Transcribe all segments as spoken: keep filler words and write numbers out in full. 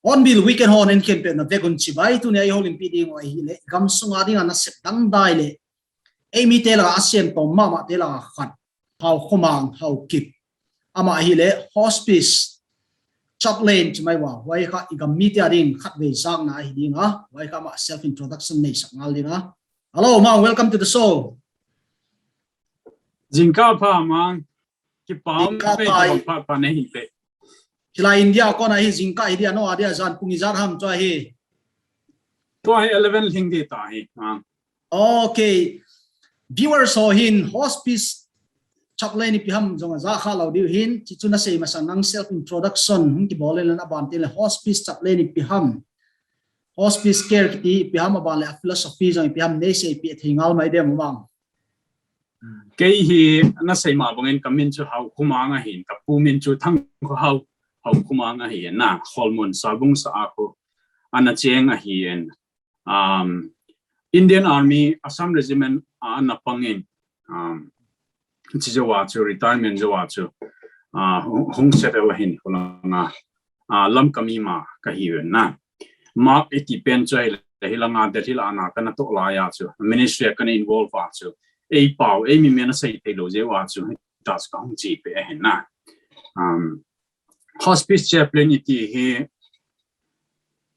Hornbill Weekend hon in ken pe na vegun chibai tuni a i houlimpi ding u ahile, gamsunga dinga nasep dangdai le, eimi te langa asem to mama te langa khat, Haokhomang Haokip. Ama ahile hospice chaplain chimai wa, huai kha i gam mite a ding khatvei zakna ahi dinga, huai kha ama self introduction neisak ngal dinga. Hello, Mang, welcome to the show. Jingkah pha, Mang. Kipa um, jingkah pha, pha, pha nei hin pe. Hilai India kona hi jingkah hi dia, no, a dia jan pung ijat ham chu ahi. Tua hi eleven lhing di ta hi, Mang. Okay. Viewers ho hin hospice chaplain ipi ham jong aja kha lou diu hin, chi chu nasei masang nang self introduction hung kibol le na ban tin le hospice chaplain ipi ham. Hospice care kiti ipi ham aban le a philosophy jong ipi ham nei seipeh thei ngal mai dem, Mang. Kei hi nasei ma bangin ka min chu Haokhomang ahin, ka pu min chu Thangkhohao, Haokhomang ahin na, Kholmun Salbung sa a khu ana cheng ahin. Um, Indian Army, Assam Regiment, a, ana pangin, um, chi jou a chu, retirement jou a chu, a, hung, hung settle ahin, khulanga, a, Lamka mi ma ka hi uvin na. Mark iti pen chu ahile, hilanga Delhi la ana kana toh lai a chu, ministry a kana involve a chu, ei pau, ei mi men asei thei lou jeh a chu, hita chu ka hung chi pe ahin na. Um, hospice chaplain iti hi,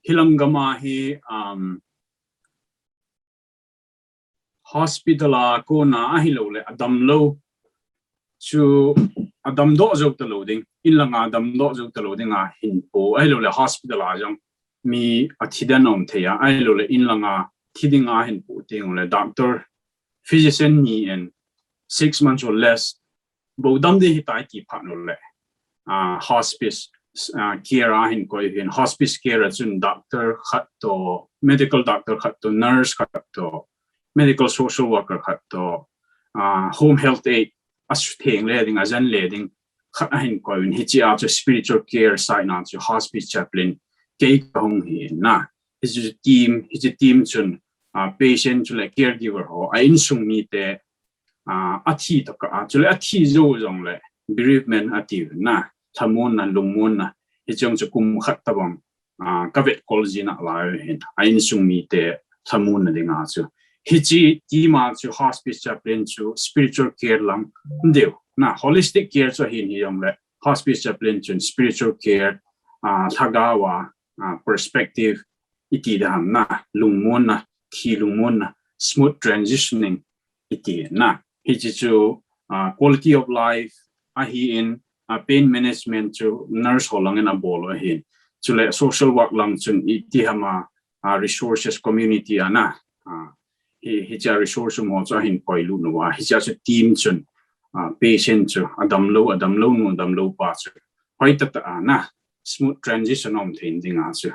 hilang gam a hi, um, hospital a kona ahilou le, adam lou chu, adam doh jou ta lou ding, in langa adam doh jou ta lou ding a hin pu, ahilou le hospital a jong mi athi den um thei a, ahilou le in langa thi ding a hin pu ting le, doctor, physician ni in six months or less, bou dam ding hitai ti phat uleh, ah, hospice, ah, care a hin koi hin, hospice care a chun doctor khat toh, medical doctor khat toh, nurse khat toh, medical social worker khat toh, ah, home health aide, asutheng le ding, ajen le ding khat ahin koi uvin, hichea chu spiritual care side na chu hospice chaplain kei ka hung hi na. Hichu team, hichu team chun, ah, patient chule caregiver ho, a insung mite, ah, athi tokah a, chule athi jou jongle bereavement ati na, lhamonna, lungmonna, hicheng chu kum khat tabang, ah, ka vetkol jin a lai hin, a insung mite lhamonna dinga chu. Hiche team a chu hospice chaplain chu spiritual care lang deu na, holistic care chu hin hijongle, hospice chaplain chun spiritual care, ah, lhagao a, ah, perspective iti dam na, lungmonna, thi lungmonna, smooth transitioning iti na. Hiche chu, ah, quality of life ahin, ah, pain management chu nurse ho langin abol u ahin. Chule social work lang chun iti hama, ah, resources community a na, ah, hi, hichea resource um ho chu ahin koi lut uva, hichea chu team chun, ah, patient chu, adam lou, adam lou nu, adam lou pa chu, hoi tah tah a na, smooth transition um thei dinga chu.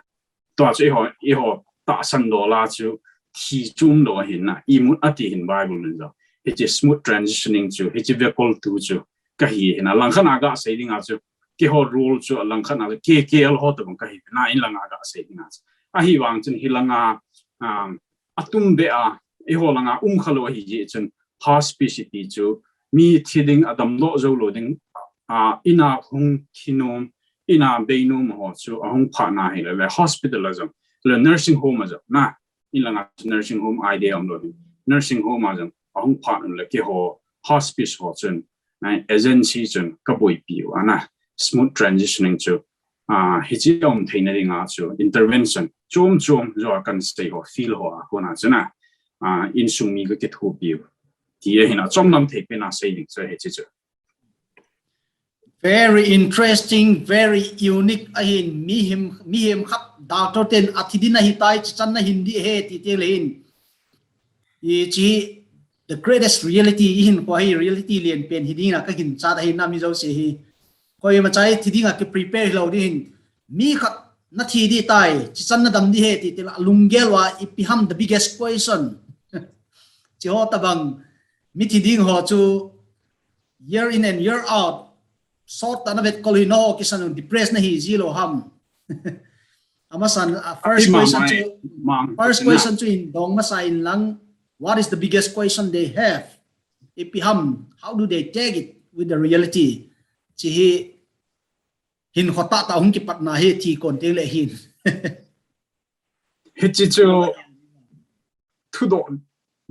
Tua chu eiho, eiho tahsan dol a chu thi chu umlou ahin na, imut ati hin Bible in jong. Hiche smooth transitioning chu, hiche vekol tu chu, ka hi hin a langkhat a ga sei dinga chu, keiho role chu a langkhat a K K L ho tabang ka hi na, in langa ga sei dinga chu. Ahivang chun hilanga, um, atum be a, eiho langa um khalou ahi jeh chun hospice iti chu, mi thi ding, adam doh jou lou ding, ah, ina hung thi nom, ina bei nom ho chu ahung phat na hile, le hospital a jong, le nursing home a jong na, in langa nursing home idea umlou hin. Nursing home a jong ahung phat uleh keiho hospice ho chun, na, agency chun ka boipi u ana, smooth transitioning chu, ah, hiche um theina dinga chu intervention chom chom jo a kan sei ho, field ho a kona chu na, ah, insung mi ka kithopi u ti ahin a, chomlam thei pen a sei ding chu hiche chu. Very interesting, very unique ahin, mihem, mihem khat doctor ten athi ding ahitai, chichan na hin ding ahi ti teng le hin. Hiche the greatest reality ihin koi hi, reality lienpen hi ding a kahin chat ahi, na mi jouse hi. Koima cha hi thi ding a kiprepare hilou ding hin. Mi khat na thi ding tai, chichan na dam ding ahi ti teng le lunggel uva ipi ham the biggest question. Hiche ho tabang mi thi ding ho chu year in and year out, sot tah na vetkol hi, na ho kisan un depress na hi ji lou ham. Amasan, uh, first Ati question mamai, chu, mang, first na. question chu hin dong masa in lang, what is the biggest question they have? Ipi ham, how do they take it with the reality? Hiche hi hin khotah tah hung kipatna hi thi kon teng le hin. Hiche chu thudoh,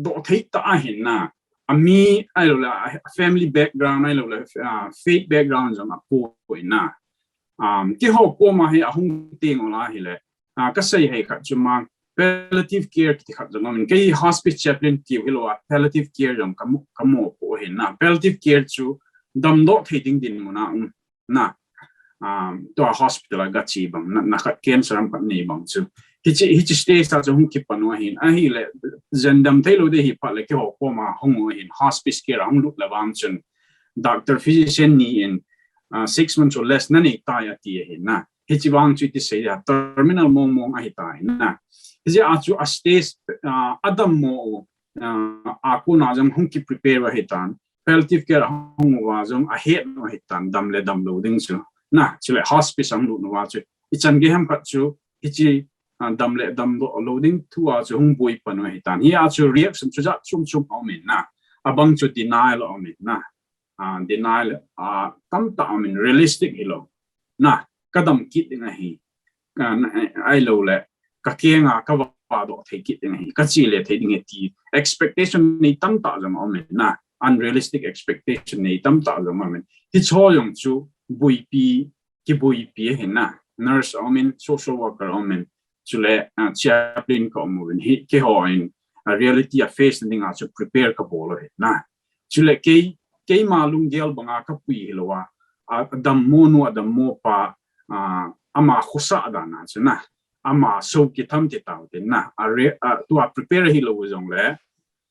doh thei tah ahin na. Ami ahilou le, a family background ahilou le, ah, faith background jong apoi na. Um, keiho koma hi ahung teng u la hile, ah, kasei hei khat chu mang, palliative care kiti khat jong amin. Kei hospice chaplain kiu hilou a, palliative care jong kamu, kamu poi na. Palliative care chu damdoh thei ding dinmun a um na, um, tua hospital a gache bang, na, na khat cancer ham khat nei bang chu. Hiche, hiche stage a chu hung kipan u ahin, ahile, jen dam thei lou ding ahi phat le keiho koma hung u ahin, hospice care a hung lut le vang chun, doctor physician ni in, uh, six months or less na nei tai ati ahin na. Hiche vang chu iti sei a, terminal mong mong ahi tai na. Hiche a chu a stage, uh, adammo u, uh, a kona jong hung kiprepare u ahi tan. Palliative care a hung uva jong ahet u ahi tan, dam le dam lou ding chu. Na, chule hospice a hung lut uva chu. Ichan gei ham khat chu, hiche, ah, dam le damdoh lou ding thu a chu hung boi pan u ahi tan. Hi a chu reaction chu jat chom chom aumin na. Abang chu denial aumin na. Ah, denial, ah, tamtah aumin, realistic hilou. Na, kadam kit ding ahi. Ka, na, ahilou le, kakeng a kavadoh thei kit ding ahi, kache le thei ding ahi ti expectation nei tamtah jong aumin na, unrealistic expectation nei tamtah jong aumin. Hicheho jong chu boipi, kiboipi ahi na, nurse aumin, social worker aumin, chule, ah, chaplain ka um uvin, hi, keiho in, ah, reality a face ding a chu prepare kabol u ahi na. Chule kei, keima lunggel banga kapui hilou a, a, adammo nu, adammo pa, a, ama khosah dan a chu na, ama sou kitham ti tau tin na, a re-, a, tua prepare hilou jong le,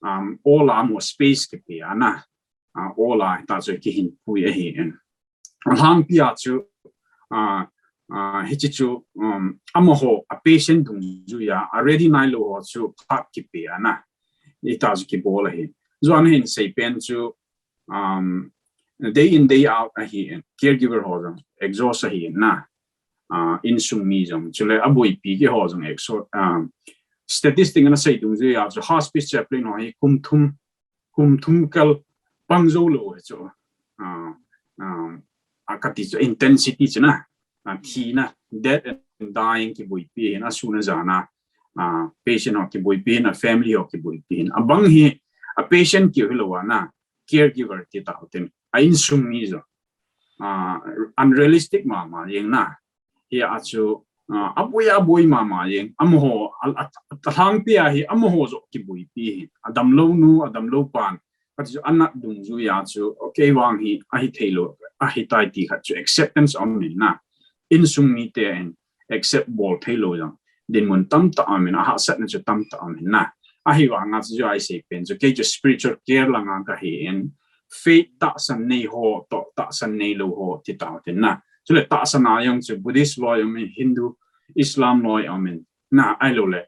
um, ol a mo space kipe a na, a, ol a hita chu kihin pui ahi in. Alhangpi a chu, a, a, hiche chu, um, amaho, a patient dungjui a, a ready nailou ho chu phat kipe a na. Hita chu kibol ahi. Jong ahin sei pen chu, um, day in, day out ahi in, caregiver ho jong exhaust ahi in na. Uh, insung mi jong, chule aboipi keiho jong exhaust, um, statistic ana sei dungjui a chu hospice chaplain ho hi kum thum, kum thum kal pang jou lou hi chu. Ah, ah, a kati chu intensity chu na. Ah, thina, death and dying kiboipi hin, asuna jana, ah, patient ho kiboipi hin, a family ho kiboipi hin. Abang hi, a patient keu hilou a na, caregiver ti tau tin. A insung mi jong. Ah, unrealistic mama jeng na. Hi a chu, ah, aboi, aboi mama jeng. Amaho, a, a, alhangpi a hi, amaho joh kiboipi hin. Adamlou nu, adamlou pan. Kati chu anat dungjui a chu, okay, vang hi, ahi thei lou, ahi tai ti khat chu acceptance aumin na. Insung mite in accept bol thei lou jong. Dinmun tamtah aumin, ahahsatna chu tamtah aumin na. Ahivang a chu ahi sei pen chu, kei chu spiritual care langa kahi in, faith tahsan nei ho, toh tahsan neilou ho, ti tau tin na. Chule tahsan a jong chu Buddhist loi aumin, Hindu, Islam loi aumin, na, ahilou le,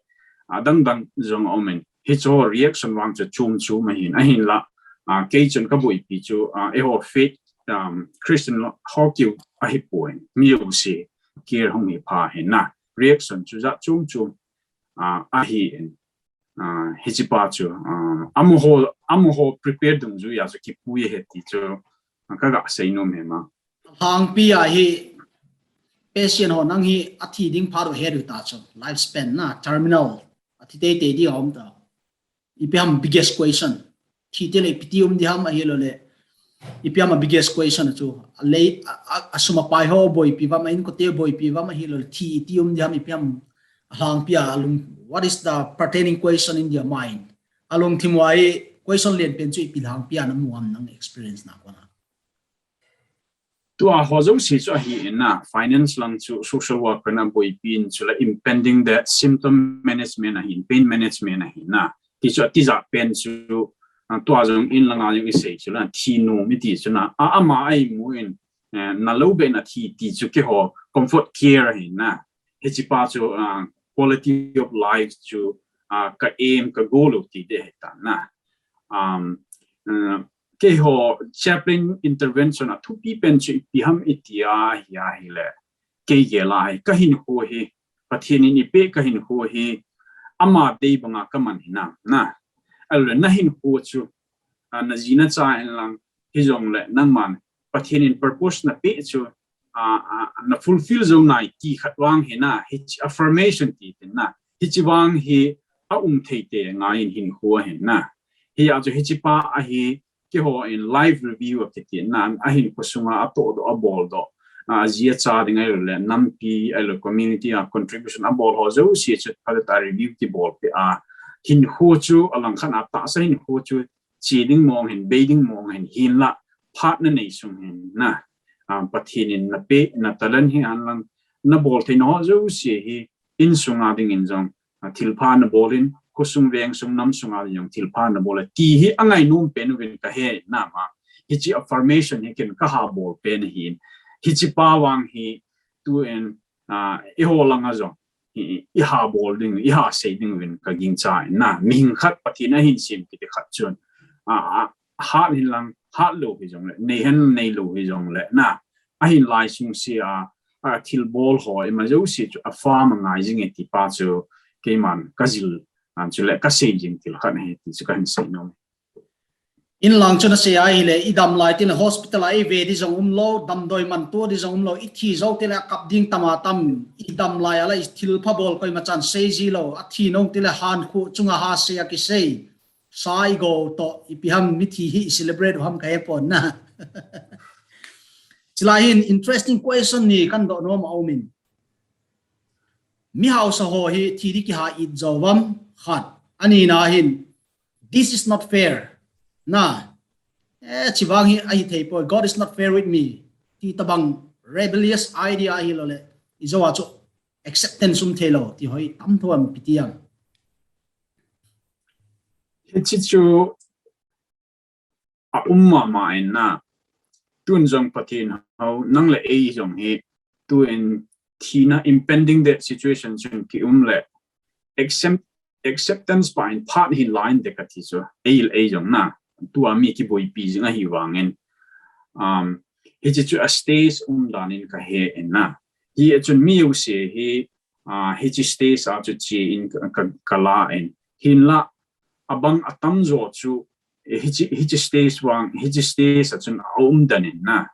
adang dang jong aumin. Hicheho reaction vang chu chom chom ahin, ahinla, ah, kei chun kaboipi chu, ah, eiho faith, um, Christian ho keu ahipoi, mi jouse care hung hi pha hin na. Reaction chu jat chom chom, ah, ahi in. Ah, hiche pa chu, ah, amaho, amaho prepare dungjui a chu kipui ahi ti chu, ah, kaga sei nom e ma. Alhangpi a hi patient ho nang hi athi ding phat u het u ta chu, lifespan na, terminal, athi teitei ding aum ta. Ipi ham biggest question. Thi teng le ipi ti um ding ham ahilou le, ipi ham a biggest question chu. A lei, a, a, asum apai ho boipi uvam, a inkote boipi uvam ahilou le, thi iti um ding ham, ipi ham alhangpi a lung, what is the pertaining question in their mind? Alungthim uva hi question lienpen chu ipi lhangpi a namu ham nang experience na kona. Tua ho jouse chu ahi in na, finance lang chu social worker na boipi in chu la impending debt, symptom management ahin, pain management ahin na. Ti chu atijat pen chu, ah, tua jong in langa jong isei chu la thi nom iti chu na, a, ama a imu in, eh, na lo be na thi ti chu keiho comfort care ahin na. Hiche pa chu, ah, quality of life chu, ah, ka aim, ka goal u ti de hitan na. Um, uh, keiho chaplain intervention a thupi pen chu ipi ham iti a hi ahile, kei gel a hi, ka hinkho hi, Pathen in eipeh ka hinkho hi, ama dei banga ka man hinam na. Ahile na hinkho chu, ah, na ji na cha in lang, hijongle nangman Pathen in purpose na peh chu, ah, ah, na fulfill jou nai ti khat vang hi na, hiche affirmation ti tin na, hiche vang hi a um thei te ngai in hinkho ahi na. Hi a chu hiche pa ahi, keiho in life review akiti na, ahinkho sunga atoh doh, abol doh, ah, aji acha ding ahile, nampi, ahile community a contribution abol ho jouse chu phatah a review kibol peh a, hinkho chu alangkhat a tahsa hinkho chu che ding mong hin, bei ding mong hin, hinla phat na nei sung hin na, ah, Pathen in na peh, na talent hi an lang, na bol thei na ho jouse hi, insunga ding in jong, ah, thilpha na bol in, khosung, vengsung, namsunga ding jong thilpha na bol in, ti hi angai nom pen uvin ka he na ma. Hiche affirmation hi ken ka ha bol pen ahin. Hiche pa vang hi tu in, ah, eiho langa jong i, i ha bol ding, i ha sei ding uvin ka gingcha in na. Mihing khat Pathen ahin sem kiti khat chun, ah, ah, hat hin lang, hat lou hijongle, nei hen nei lou hijongle na, ahin lai sung se a, a thilbol ho, ima jouse chu a farm a ngai jing e ti pa chu, keiman ka jil, ah, chule ka sei jing thil khat ahi ti chu ka hin sei nom. In lang chu na sei ahile, i dam lai tin hospital a i ve di jong um lou, damdoi man tua di jong um lou, i thi jou tile a kap ding tam a tam, i dam lai a la i thilpha bol koima chan sei ji lou, a thi nung tile hankhu chunga ha sei a kisei, sa i go toh, ipi ham mithi hi i celebrate u ham ka he pon na. Chulai hin interesting question ni kan doh nom a um in. Mi hausa ho hi thi di kiha it jou vam khat. Ani na hin, "This is not fair." Na, eh, chi vang hi ahi thei poi. "God is not fair with me." Ti tabang rebellious idea ahi lou le. I jou a chu acceptance um thei lou. Ti ho hi tam tho am ipi ti am. Hiche chu a um mama in na. Tun jong Pathen hou, nang le ei jong hi, tu in thina impending debt situation chun ki um le, accept-, acceptance pa in phat hin la in de ka ti chu, ei le ei jong na. Tua mi kiboipi jing ahi vangin. Um, hiche chu a stage um dan in ka he in na. Hi a chun mi u se hi, ah, hiche stage a chu che in ka, ka, ka la in. Hinla, abang atamjo chu, eh, hiche, hiche stage vang, hiche stage a chun a um dan in na.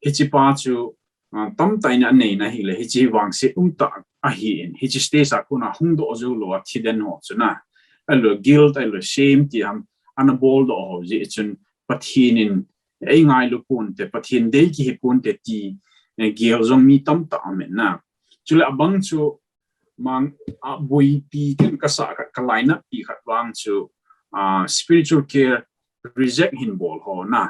Hiche pa chu, ah, tamtah in a nei na hile, hiche vang se um tah ahi in. Hiche stage a kona hung doh jou lou a thi den ho chu na. Ahilou guilt, ahilou shame ti ham, ana bol doh ho jeh chun Pathen in ei ngailu ponte, Pathen dei kihi ponte ti, eh, gel jong mi tamtah um in na. Chule abang chu mang, a boipi ken ka sa khat, ka lainatpi khat vang chu, ah, spiritual care reject hin bol ho na.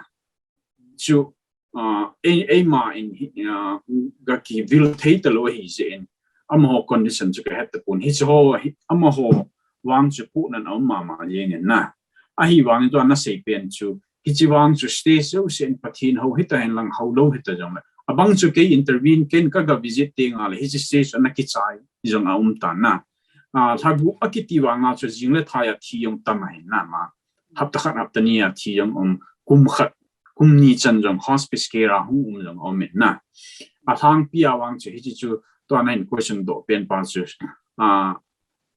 Chu, ah, ei, eima in hi, ah, ga kivil thei talou ahi jeh in, amaho condition chu ka het tapon. Hiche ho hi, amaho vang chu puhnan a um mama jeng in na. Ahi vangin tua na sei pen chu, hiche vang chu stage jouse in Pathen hou hita hen lang hou lou hita jongle. Abang chu kei intervene ken ka ga visit teng le, hiche stage ana kichai jong a um tan na. Ah, lhagup akiti vanga chu jing le thai a thi jong tam ahi na ma. Hapta khat hapta ni a thi jong um, kum khat, kum ni chan jong hospice care a hung um jong um in na. A lhangpi a vang chu hiche chu tua na in question doh pen pa chu, ah,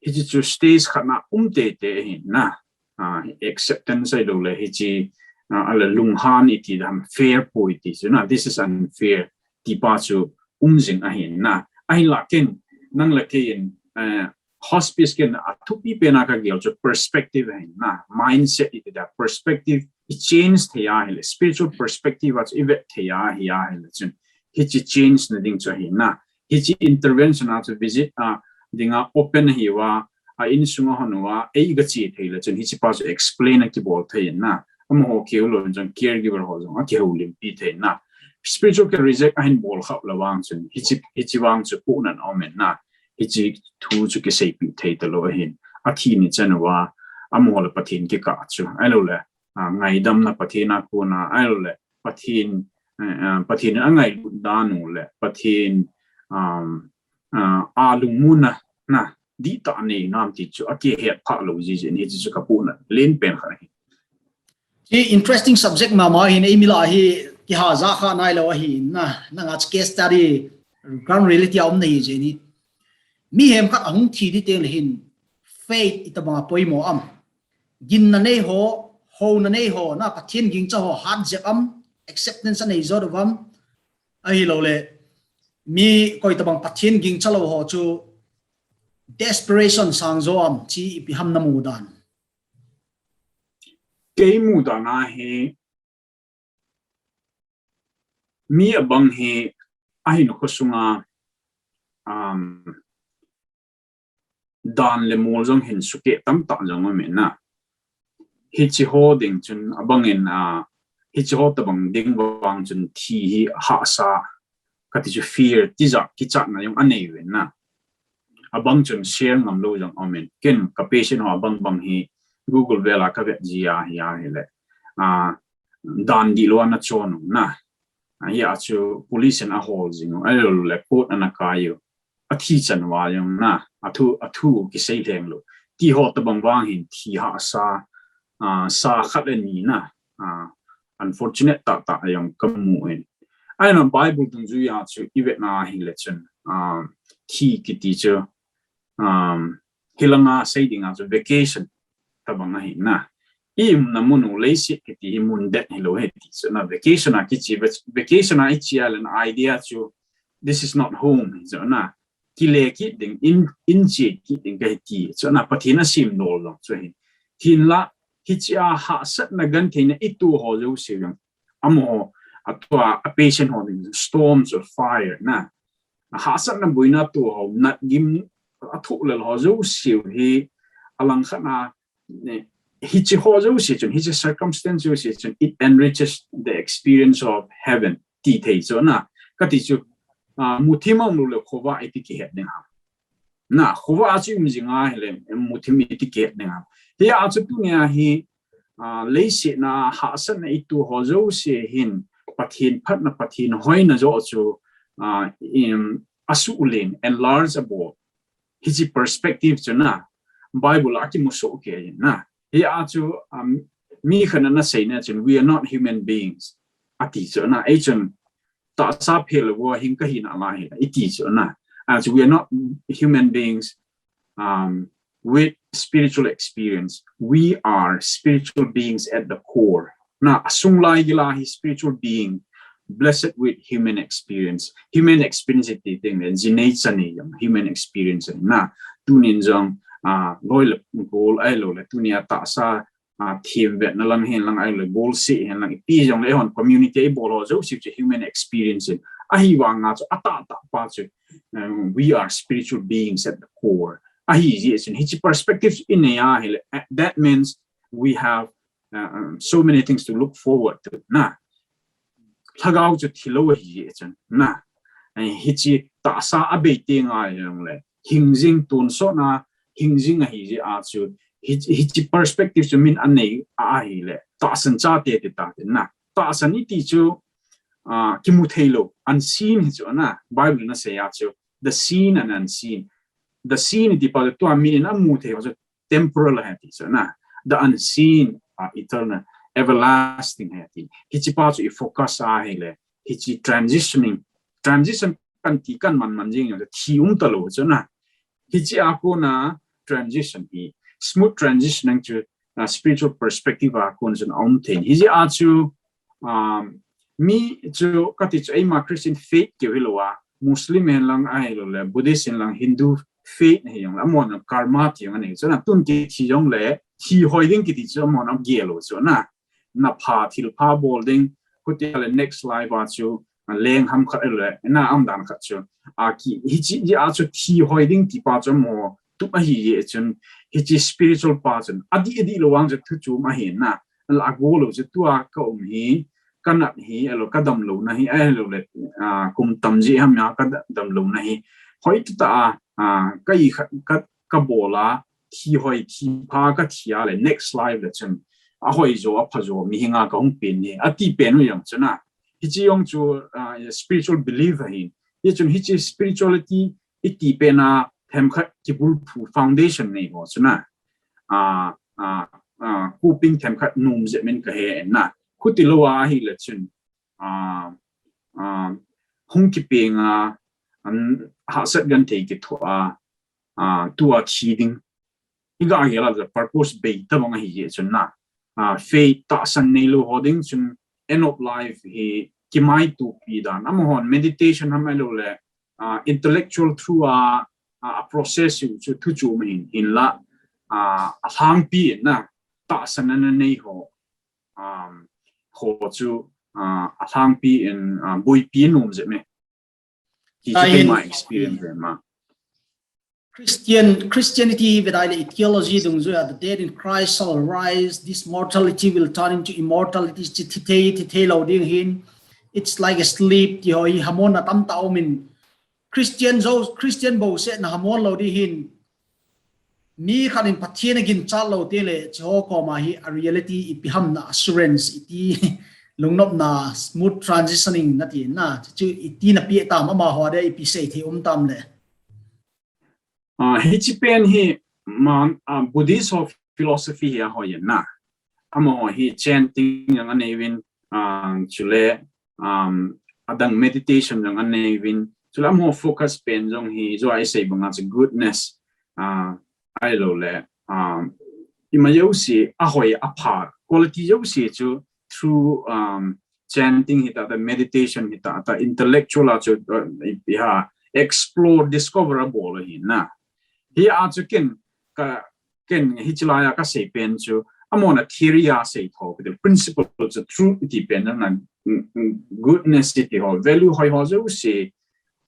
hiche chu stage khat na um tei tei ahi na. Ah, acceptance ahilou le hiche, ah, ahile lunghan iti dan fair poi ti chu na, "This is unfair," ti pa chu um jing ahi na. Ahinla ken, nang le kei in, eh, hospice ken a thupi pen a ka gel chu perspective ahi na, mindset iti dan perspective i change thei ahile, spiritual perspective a chu i vet thei ahi ahile chun, hiche change na ding chu ahi na. Hiche intervention a chu visit a dinga open ahi uva, a insung a hon uva, ei ga che thei le chun hiche pa chu explain a kibol thei in na. Amaho keu lou in chun caregiver ho jong a kihoulimpi thei in na. spiritual ki reject ahin bol khah le vang chun, hichi, hichi vang chu puhna aum in na, hichi thu chu kiseipi thei talou ahin, athi ni chan uva, amaho le Pathen kikah chu, ahilou le, ah, ngaidamna Pathen a kona, ahilou le, Pathen, eh, ah, Pathen angailut dan u le, Pathen, um, ah, alungmonna, na, dihtah nei nam ti chu akihet phah lou jiji in hichi chu kapuhna len pen khat ahi. Hi interesting subject mama hin, eimi lah hi kiha ja kha nailou ahi na, nanga chu case study, ground reality a um nahi jeh in. Mihem khat ahung thi di teng le hin faith itobang a poimo am. Ginna nei ho, houna nei ho, na Pathen gingcha ho hat jep am, acceptance anei jo uvam. Ahilou le, mi koi tobang Pathen gingcha lou ho chu desperation sang jo am, chi ipi ham namu dan. Kei mudan a hi, mi abang hi, ahin khosunga, um, dan le mol jong hin sukeh tamtah jong aum in na. Hichi ho ding chun abang in, ah, hichi ho tobang ding vang chun thi hi hahsa, kati chu fear, tijat, kichatna jong anei uvin na. Abang chun share ngam lou jong aum in. Ken ka patient ho abang bang hi Google vel a kavet ji ahi, ahile, ah, dan dihlou a ana chon u na. Ahia chu police in ahol jing u, ahilou le court ana kai u. Athi chan uva jong na, athu, athu kisei lheng lou. Ti ho tobang vang hin thi hahsa, ah, sa khat le ni na, ah, unfortunate tahtah jong kamu in. Ahina Bible dungjui a chu ivet na hile chun, ah, thi kiti chu, um, hilanga sei ding a chu vacation tobang ahi na. Iumna mun u leiset kiti hi mun det hilou ahi ti chu na, vacation a kichi, vacation a ichi a le na idea chu, this is not home, hi chu na. Kile kit ding, in, in che kit ding kahi ti chu na, Pathen asem dol jong chu ahi. Hinla, hichi a hahsatna gentheina ito ho jouse jong, amaho, atua, a patient ho ding, storms of fire na. Hahsatna boina to ho, nat gim, athoh lel ho jouse hi, alangkhat na, ne, hichi ho jouse chun, hichi circumstance jouse chun, it enriches the experience of heaven. Ti thei chu na, kati chu, ah, muthim aum lou le khovah iti kihet ding ham. Na, khovah a chu um jing a hile, muthim iti kihet ding ham. Hia chu tunia hi, ah, leiset na hahsatna ito ho jouse hin, Pathen phatna, Pathen hoina jo chu, ah, in, asuhlen, enlarge abol. Hichi perspective chu na, Bible a kimu soh kei na. Hia chu, um, mi khat in ana sei na chun, we are not human beings. Ati chu na, ei chun, tahsa phel lou a hing kahi nalai hi, iti chu na. Ah, chu we are not human beings, um, with spiritual experience. We are spiritual beings at the core. Na, asung lai gila hi spiritual being, blessed with human experience. Human experience iti teng le, jinei chanei jong, human experience na. Tunin jong, ah, loi le gol ahilou le, tunia tahsa, ah, themvetna lang hen lang ahilou le, golseh hen lang, ipi jong le, eihon community a ibol ho jouse chu human experience in. Ahivang a chu, atahtah pa chu, um, we are spiritual beings at the core. Ahi jeh chun, hichi perspective inei a hile, eh, that means we have, uh, um, so many things to look forward to. Na, lhagao chu thilou ahi jeh chun. Na, eh, hichi tahsa abei teng a jong le, hingjing tonsot na, hingjing ahi jeh a chu, hi, hichi perspective chu min anei a ahile, tahsan chate ti ta te na. Tahsan iti chu, ah, kimu thei lou, unseen hi chu na, Bible in asei a chu, the seen and unseen. The seen iti pa chu tua min in amu thei ho chu temporal ahi ti chu na. The unseen are eternal, everlasting ahi ti. Hichi pa chu i focus a hile, hichi transitioning, transition kan ti kan man man jing, thi um talou chu na. Hichi a kona transition hi, smooth transitioning chu, uh, spiritual perspective a kon chun aum thei. Hijeh a chu, um, mi chu kati chu eima Christian faith keu hilou a, Muslim hen lang ahilou le, Buddhist hen lang, Hindu faith hi jong le, amahon karma ti jong anei chu na, tun kithi jong le, thi hoi ding kiti chu amahon agel lou chu na. Na pha, thil pha bol ding, khutia le next life a chu, a leng ham khat le, na um dan khat chu. A ki, hichi, hi a chu thi hoi ding ti pa chu mo, tup ahi jeh chun, hichi spiritual pa chun, adih, adih lou vang chu thu chom ahi na, la go lou chu tua ka um hi, ka nat hi, alo ka damlouna hi, ahilou le, ah, kum tam jeh ham a ka da-, damlouna hi. Hoi tah a, ah, ka i khat, ka, ka bol a, thi hoi, thi pha ka thi a le, next life le chun, a hoi jo, a pha jo, mihinga ka hung pen hi, a ti pen u jong chu na. Hichi jong chu, ah, spiritual belief ahi. Hichun hichi spirituality i ti pen a themkhat kibulphu foundation nei ho chu na. Ah, ah, ah, kuping themkhat nom jep min ka he na. Khuti lou a hi le chun, ah, ah, hung kipeng a, an hahsat genthei kithoa, ah, tua thi ding. I ga gel a le purpose bei tabang ahi jeh chun na. Ah, faith tahsan neilou ho ding chun end of life hi kimaitopi dan. Amahon meditation ham ahilou le, ah, intellectual through a, ah, a process u chu thu chu ma hin, hinla, ah, a lhangpi na tahsan ana nei ho, um, ho chu, ah, a lhangpi in, ah, boipi nom jep me. Hi chu Ahin- keima experience ve ma. Christian, Christianity, with I theology, dung zui, the dead in Christ shall arise, this mortality will turn into immortality, thi thei, thi thei lou ding hin, it's like a sleep, ti hoi, hamon na tam ta om in, Christian zo, Christian bo se na hamon lou ding hin, mi khat in Pathen a ginchat lou te le, chi ho koma hi, a reality ipi ham na assurance, iti, lungnop na smooth transitioning na ti na, chu iti na pi tam ama ho de ipi sei thei um tam le. Ah, hichi pen hi man, ah, Buddhist ho philosophy hi a ho yen na. Amaho hi chanting jong anei vin, ah, chule, um, adang meditation jong anei vin. Chule amaho focus pen jong hi, jo a i sei banga chu goodness, ah, ahilou le, um, ima jouse, a hoi a pha, quality jouse chu through, um, chanting hi ta, ta meditation hi ta, ta intellectual a chu, uh, i, i ha, explore, discover a bol hi na. Hi a chu ken ka, ken hichi lai a ka sei pen chu, amahon a theory a sei tho, ka principle chu truth iti pen na, mm, mm, goodness iti ho, value hoi ho jouse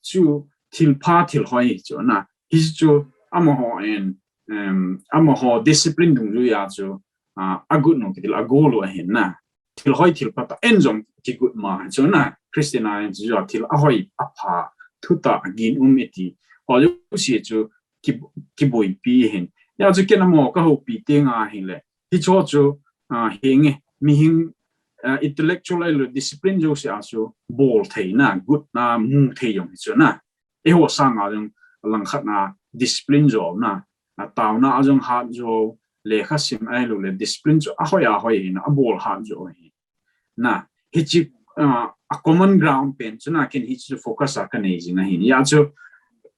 chu thil pha thil hoi chu na. Hi chu amaho in, um, amaho discipline dungjuia chu, ah, a good nom kiti le a goal u ahin na. Thil hoi thil pha ta en jong ki good ma chu na. Christian a chu jo thil a hoi a pha, thutah, gin um iti ho jouse chu ki, kiboipi hin. Hia chu ken amaho ka houpi teng ahi le. Hicho chu, ah, henge, mihing, ah, intellectual ahilou discipline jouse a chu bol thei na, good na, mu thei jong hi chu na. Eiho sanga jong langkhat na discipline jo na, a taona a jong hat jo, lekha sim ahilou le discipline chu a hoi a hoi hi na, a bol hat jo hi. Na, hichi, ah, a common ground pen chu na ken hichi chu focus a ka nei jing ahi. Hia chu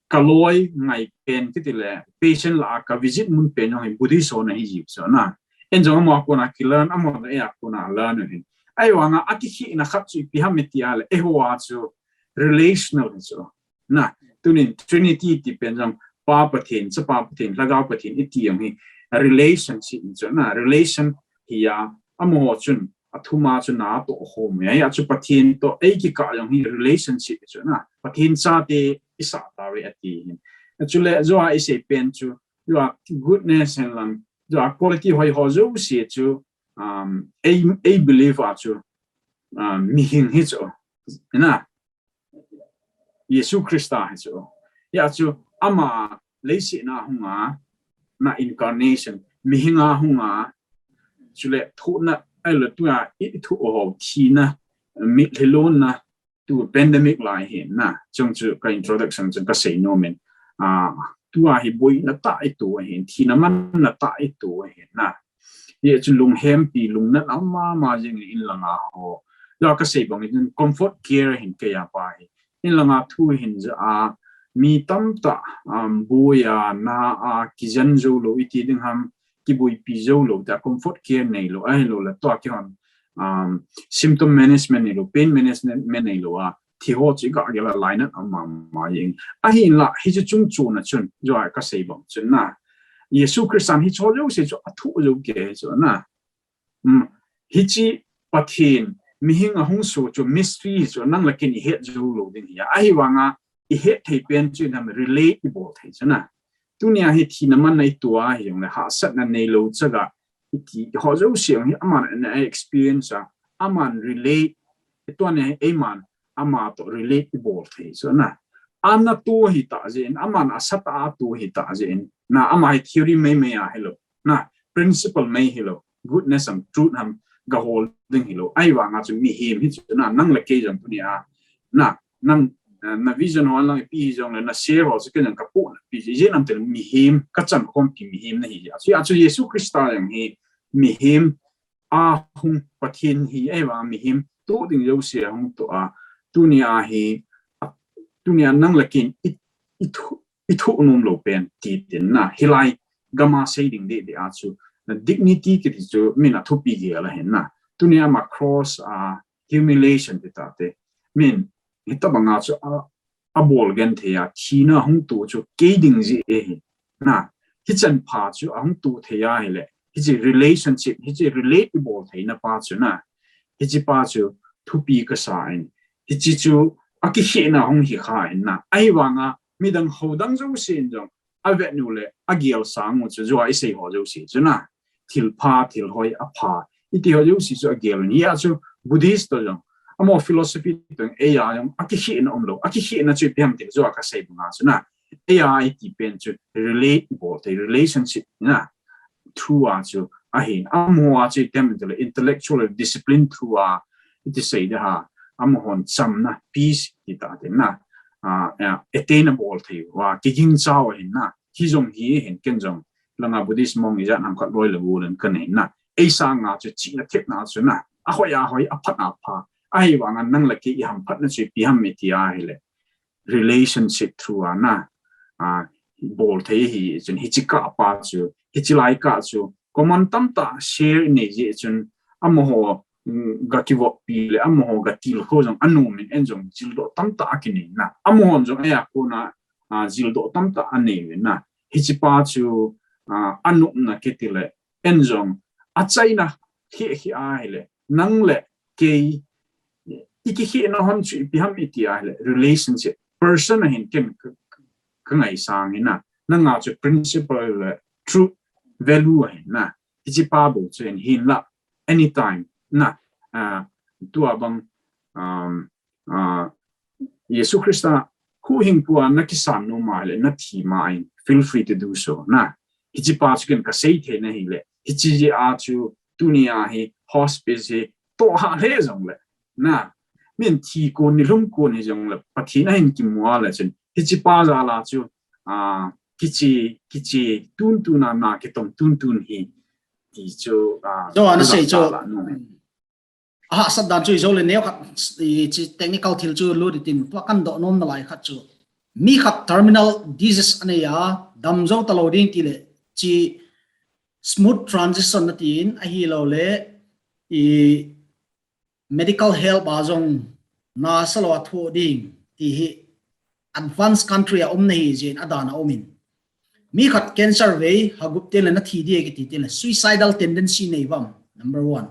ka loi ngai pen kiti le, patient lah a ka visit mun pen jong hi Buddhist ho na hi jiu chu na. En jong amaho a kona ki learn, amaho jong ei a kona learn u hin. Ahivanga a kikhehna khat chu ipi ham iti a le, eiho a chu relational hi chu. Na, tunin Trinity ti pen jong Pa Pathen, Chapa Pathen, Lhagao Pathen iti jong hi a relationship hi chu na, relation hi a, amaho chun a thum a chu na toh khom u ahi, a chu Pathen toh ei kikah jong hi relationship hi chu na, Pathen chate i sah tauve ati hin. Chule jo a i sei pen chu, jo a goodness hen lang, jo a quality hoi ho jouse chu, um, ei, ei believe a chu, um, mihing hi chu. Na, Jesu Christa hi chu. Hia chu ama leiset a hung a, na incarnation, mihing a hung a, chule thohna, ahilou tua i, i thoh ho thina, mitlhi lonna, tu pandemic lai hi na, chung chu ka introduction chun ka sei nom in. Ah, tua hi boina tah i to ahin, thina manna tah i to ahin na. Hia chu lunghempi, lungnat a um mama jing in langa ho. Hia ka sei bang in comfort care hin kei a pa hi. In langa thu hin ja a, mi tamtah, um, boina a, kijen jou lou iti ding ham, kiboipi jou lou, ta comfort care nei lou, ahilou le tua kihon, um, symptom management nei lou, pain management nei lou a, thi ho chu i ga gel a lainat a um mama jing. Ahinla, hichu chung chun a chun, jo a ka sei bang chun na. Jesu Christan hicho jouse chu a thoh jou kei chu na. Um, hichi Pathen, mihing a hung soh chu mystery chu nang le ken i het jou lou ding hi a. Ahivanga i het thei pen chu nam relate i bol thei chu na. Tunia hi thina manna i to a hi jong le hahsatna nei lou chaga i ti ho jouse hi aman ana experience a, aman relate Tua ne eiman ama to relate i bol thei chu na. Ana tu hi ta jin, aman asa ta tu hi ta jin. Na ama hi theory mai mai a hilo. Na principle mai hilo. Goodness and truth ham ga hol ding hilo. Ahivanga chu mihem hi chu na nang le kei jong tunia. Na nang na vision ho lang pi jong le na share ho chu ken jong ka pu na pi jin am tel mihem ka chan khom pi mihem na hi. Chu a chu Jesu Christa jong hi mihem a hung Pathen hi, ahivanga mihem tu ding jouse a hung tu a, tunia hi, tunia nang le kei in i, i thu, i thu nom lo pen ti tin na, hilai gama sei ding de de a chu, na dignity kiti chu min a thupi gel a hin na, tunia ama cross a humiliation ti ta te, min, hitabanga chu a, a bol genthei a, thina hung tu chu kei ding ji e hi. Na, hichan pha chu a hung tu thei a hile, hichi relationship, hichi relate i bol theina pa chu na, hichi pa chu thupi ka sa in, hichi chu a kikhehna hung hi kha in na, ahivanga midang ho dang jouse in jong, a vet nu le, a gel sang u chu, jua i sei ho jouse chu na, thil pha, thil hoi, a pha, iti ho jouse chu a gel in, hia chu Buddhist to jong, amaho philosophy to jong, eia jong, a kikhehna um lo, a kikhehna chu ipi ham ti le, jua ka sei banga chu na, eia iti pen chu relate i bol thei, relationship na, through a chu ahin, amaho a chu ipi ham ti le, intellectual discipline through a, iti sei de ha, amahon chamna, peace ti ta te na, a, a, attain a bol thei, va, kiging chau ahin na, hi jong hi hin ken jong, langa Buddhist monk ijat ham khat loi le gu len ka nei na, ei sanga chu chihna thepna chu na, a hoi a hoi, a phat a pha, ahivanga nang le kei i hamphatna chu ipi ham i ti a hile, relationship through a na, a, bol thei hi chun hichi kah pa chu, hichi lai kah chu, common tamtah share i nei jeh chun, amaho, mm, ga kivop pi le, amaho ga tilkhou jong, a nom in en jong, jildoh tamtah a kinei na. Amaho jong eia kona, a, jildoh tamtah a nei ve na. Hichi pa chu, a, a nopna kiti le, en jong, a chaina, khi, khi a hile, nang le, kei, i kikhehna hon chu ipi ham i ti a hile, relationship, person a hin ken ka, ka ngaisang hi na, nanga chu principle le truth value a hin na, hichi pa bou chu hin hin la, anytime, na, a, tua bang, um, a, Jesu Christa, huhhingpu a na kisan nom a hile, na thi ma in, feel free to do so, na, hichi pa chu ken ka sei thei na hile, hichi jeh a chu, tunia hi, hospice hi, toh ha le jong le, na, min thi kon ni lhum kon hi jong le, Pathen a hin kimu a le chun, hichi pa jal a chu, a, kichi, kichi, tun tun a na kitong tun tun hi, ti chu, a, Jo, ana sei chu. Aha, sat dan chu ijo le neo khat, i, chi technical thil chu lut i tin, tua kan doh nom na lai khat chu. Mi khat terminal disease a nei a, dam jo ta lo ding ti le, chi smooth transition na tin, ahi lo le, i, medical help a jong nasa lo a thoh ding ti hi advanced country a um na hi jeh in a dan a um in. Mi khat cancer vei, ha gup te le na thi di e kiti te le suicidal tendency nei vam. Number one.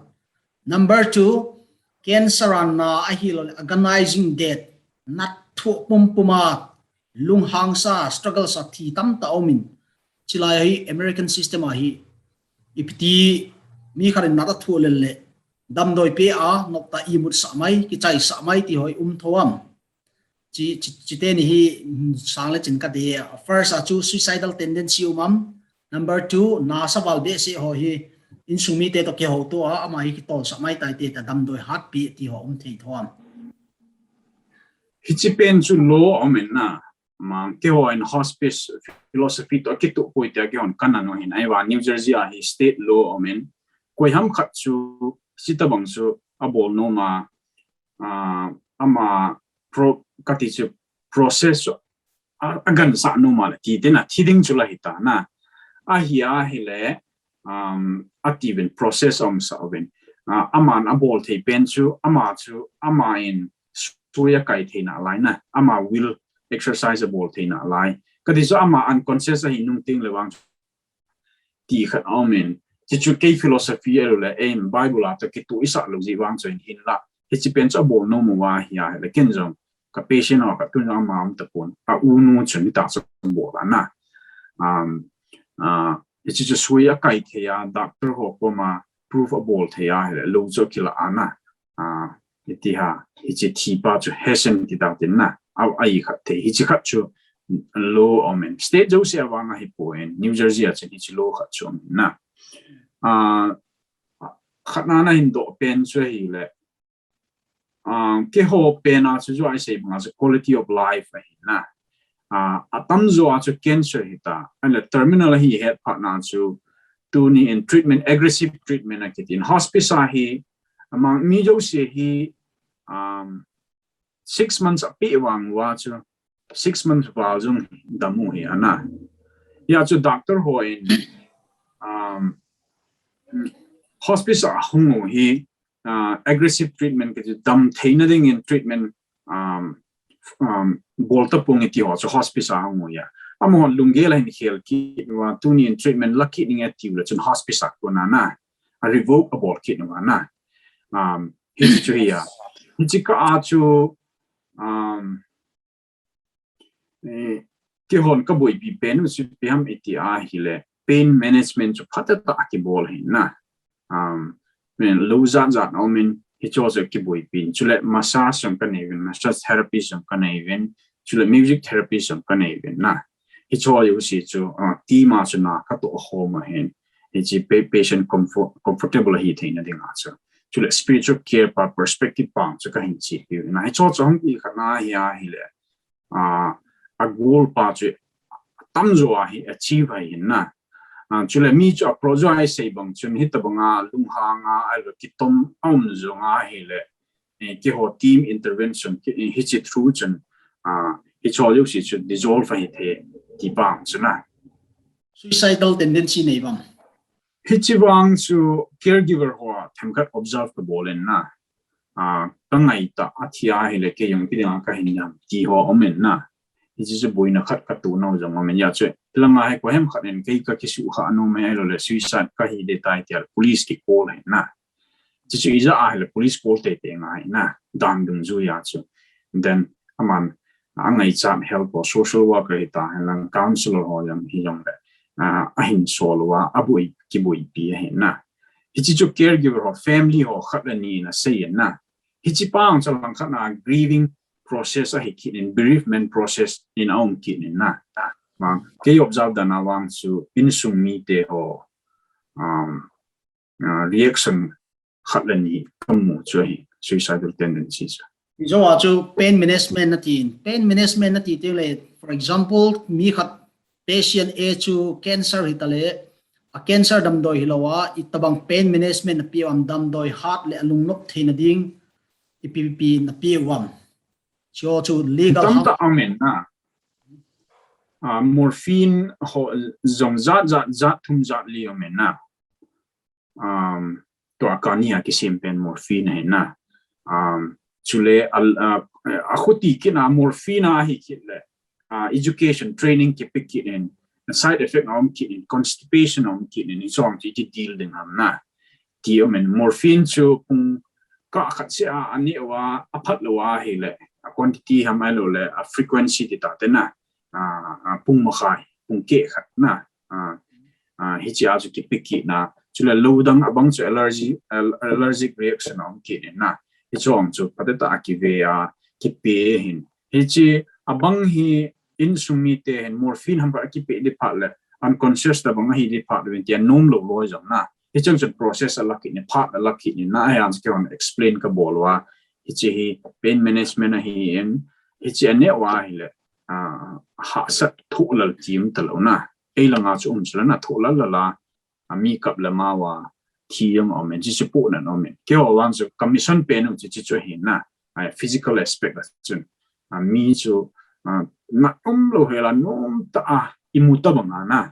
Number two, cancer a na ahi lo le agonizing death. Na thoh pum pum a, lunghang sa, struggle sa thi tamtah um in. Chilai hi American system a hi. Ipiti mi khat in na ta thoh le le. Damdoi pe a, nop ta imut sa mai, kichai sa mai ti hoi um tho am. Chi, chi, chi te ni hi, mm, sang le chin ka ti. First a chu suicidal tendency um am. Number two, nasa val behseh ho hi, insung mi te to kihou to a, ama hi kitol sa mai tai te ta damdoi hat pi ti ho um thei tho am. Hichi pen chu law um in na, mang keiho in hospice philosophy to kitup poi tia keihon kana no hin ai va New Jersey a hi state law um in, koi ham khat chu, sita bang chu, a bol nom a, a, ama pro, kati chu process chu a, a gansah nom a le, ti te na, thi ding chu la hi ta na. Ahi a hi le, um, a ti vin process um sa vin. A, aman a bol thei pen chu, ama chu, ama in sui a kai thei na lai na. Ama will exercise a bol thei na lai. Kati chu ama unconscious a hi nung ting le vang chu ti khat a um in. Chi chu kei philosophy a lo le, ei Bible a to kitup i sa lo ji vang chu in hin la. Hichi pen chu a bol nom u va hi a le ken jong. Ka patient ho ka tun jong ama um ta pon. A u nu chun ta chu bol a na. Um, a, hichi chu sui a kai thei a, doctor ho koma proof a bol thei a, hi le lo chu kila a na. A, Hiti ha, hiche thipa chu hasten ti tau tin na. A, a i khat thei, hiche khat chu law aum in. State jouse a vang ahipoi, New Jersey a chun hiche law khat chu aum in na. Ah, khatna na hin doh pen chu ahile, ah, keiho pen a chu jo i sei banga chu quality of life ahi na. Ah, atam jo a chu cancer hita, ahile terminal ahi het phat na chu tuni in treatment, aggressive treatment a kiti in hospice a hi, amang mi jouse hi, um, six months a pe vang uva chu, six months val jong dam u hi ana. Hia chu doctor ho in, um, hospice a hung u hi, uh, aggressive treatment kiti dam theina ding in treatment, um, um, bol tapong iti ho chu hospice a hung u ya. Amaho lunggel a hin khel kit uva, tuni in treatment la kit ning e tiu le chun hospice a kona na, a revoke a bol kit uva na. Um, hiche chu hi a. Hiche kah a chu, um, eh, keihon ka boipi pen u chu ipi ham iti ahile, pain management chu phatah a kibol ahi na. Um, men lou jat jat aum in, hicho chu kiboipi in. Chule massage jong ka nei uvin, massage therapy jong ka nei uvin, chule music therapy jong ka nei uvin na. Hicho jouse chu, ah, team a chu na ka toh khom ahin. Hiche pa-, patient comfort, comfortable ahi theina ding a chu. Chule spiritual care pa perspective pa chu ka hin chepi u na. Hicho chu hung ti khat na hi ahile, ah, a goal pa chu atam jo a hi achieve ahi na. Ah, chule mi chu approach jo a i sei bang chun hitabang a lunghang a, ahilou le kitom aum jong ahile, eh, keiho team intervention, ki, eh, hiche through chun, ah, hicho jouse chu dissolve ahi thei ti pa chu na. Suicidal tendency nei uvam? Hiche vang chu caregiver ho a themkhat observe ka bol in na. Ah, ka ngai ta, athi ahile kei jong kiding a ka hin jam ti ho aum in na. Hiche chu boina khat ka toh nau jong aum in ya chu. Langa hi koi ham khat in kei ka kisuhkhah nom e ahilou le suicide ka hi ding tai tia police ki call ahi na. Hiche chu ijat ahile police call teitei ngai na, dan dungjui a chu. Then, aman, angaichat help ho, social worker hita henlang, counselor ho jong hi jong le, ah, ahin sol uva, aboi, kiboipi ahi na. Hiche chu caregiver ho, family ho, khat le ni in asei in na. Hiche pa ang chu langkhat na grieving process ahi kit in, bereavement process in aum kit in na. Vang, kei observe dan a vang chu insung mite ho, um, ah, reaction khat le ni ka mu chu ahi, suicidal tendency chu. Hijo a chu pain management na tin, pain management na ti teng le, for example, mi khat patient A chu cancer hita le, a cancer damdoi hilou a, itabang pain management na pe uvam, damdoi hat le alungnop theina ding, ipi pi na pe uvam. Hicho chu legal tam ham? Tamtah aum in na. Ah, morphine ho jong jat, jat, jat thum jat li aum in na. Um, tua kani a kisem pen morphine ahi na. Um, chule al, uh, akhuti kit na morphine ahi kit le, uh, education training kipe kit in, side effect aum kit in, constipation aum kit in, hicho chu iti deal ding ham na. Ti aum in, morphine chu pung kah khat seh a, aneh uva, aphat lou ahile, a quantity ham ahilou le, a frequency ti ta te na, ah, ah, pung makhai, pung keh khat na, ah, ah, hiche a chu kipe kit na, chule lou dang abang chu allergy, al-, allergic reaction aum kit in na, hicho ang chu phatah a kive a, kipe hin. Hiche abang hi insung mite hin morphine ham khat akipe ding phat le, unconscious tabang ahi ding phat le, tia nom lou loi jong na. Hicheng chun process a la kit in, phat a la kit in na, ahi ang chu keihon explain ka bol uva. Hiche hi pain management ahi in, hiche aneh uva ahile, ah, hahsat thohlal ti um talou na. Ei langa chu um chu la na thohlal lal a, a mi kap le ma uva thi jong aum in, hiche chu poh nan aum in. Keiho vang chu ka mission pen u chu hiche chu ahi na. Ah, physical aspect a chun. Ah, mi chu, ah, na um lou hel a nom tah a imu tabang a na.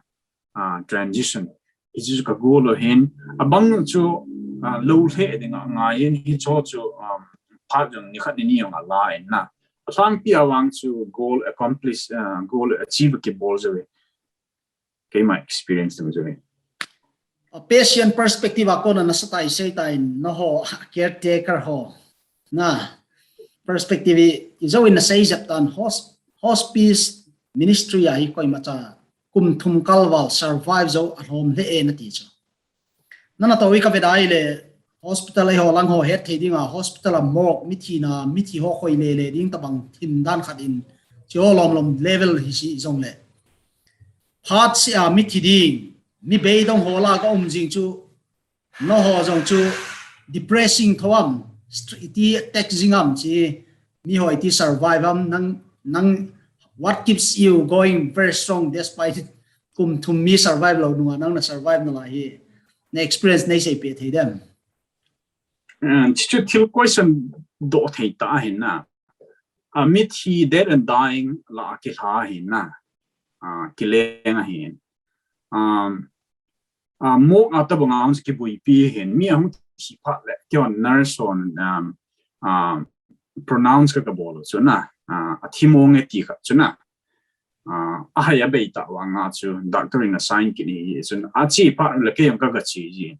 Ah, transition. Hiche chu ka goal u ahin, abang chu, ah, lou lheh ding a ngai in hicho chu, um, phat jong ni khat ni ni jong ala in na. Alhangpi a vang chu goal accomplish, ah, goal achieve kibol jou e. Keima experience ding jou e. A patient perspective a kona nasa tai sei tai, nangho caretaker ho na perspective i, ijou in nasei jep tan hos-, hospice ministry a hi koimacha kum thum kal val survive jou alhom lheh e nati chu. Nana tou i ka ve dai le, hospital a ho lang ho het thei dinga, hospital a morgue, mithi na, mithi ho khoi le le ding tabang thim dan khat in, chi ho lom lom level hi si jong le. Phat si a mithi ding, mi beidong ho la ka um jing chu, no ho jong chu depressing tho am, str- iti attack jing am chi, mi ho iti survive am, nang, nang, what keeps you going very strong despite it? Kum thum mi survive lo nunga nang na survive na la hi, na experience nei sei pe thei dem. Chu thil question do thei ta hin na. A mithi dead and dying la a kilha hin na. A kileng a hin. Um, a mok a tabang a hung kibuipi hin. Mi a hung thi phat le. Kei hon nurse hon, um, um, pronounce ka ka bol chu na. A thi mong e ti kha chu na. A hai a bei ta vang a chu doctor in a sign kini hi chun a chi phat le kei hung ka ka chi ji.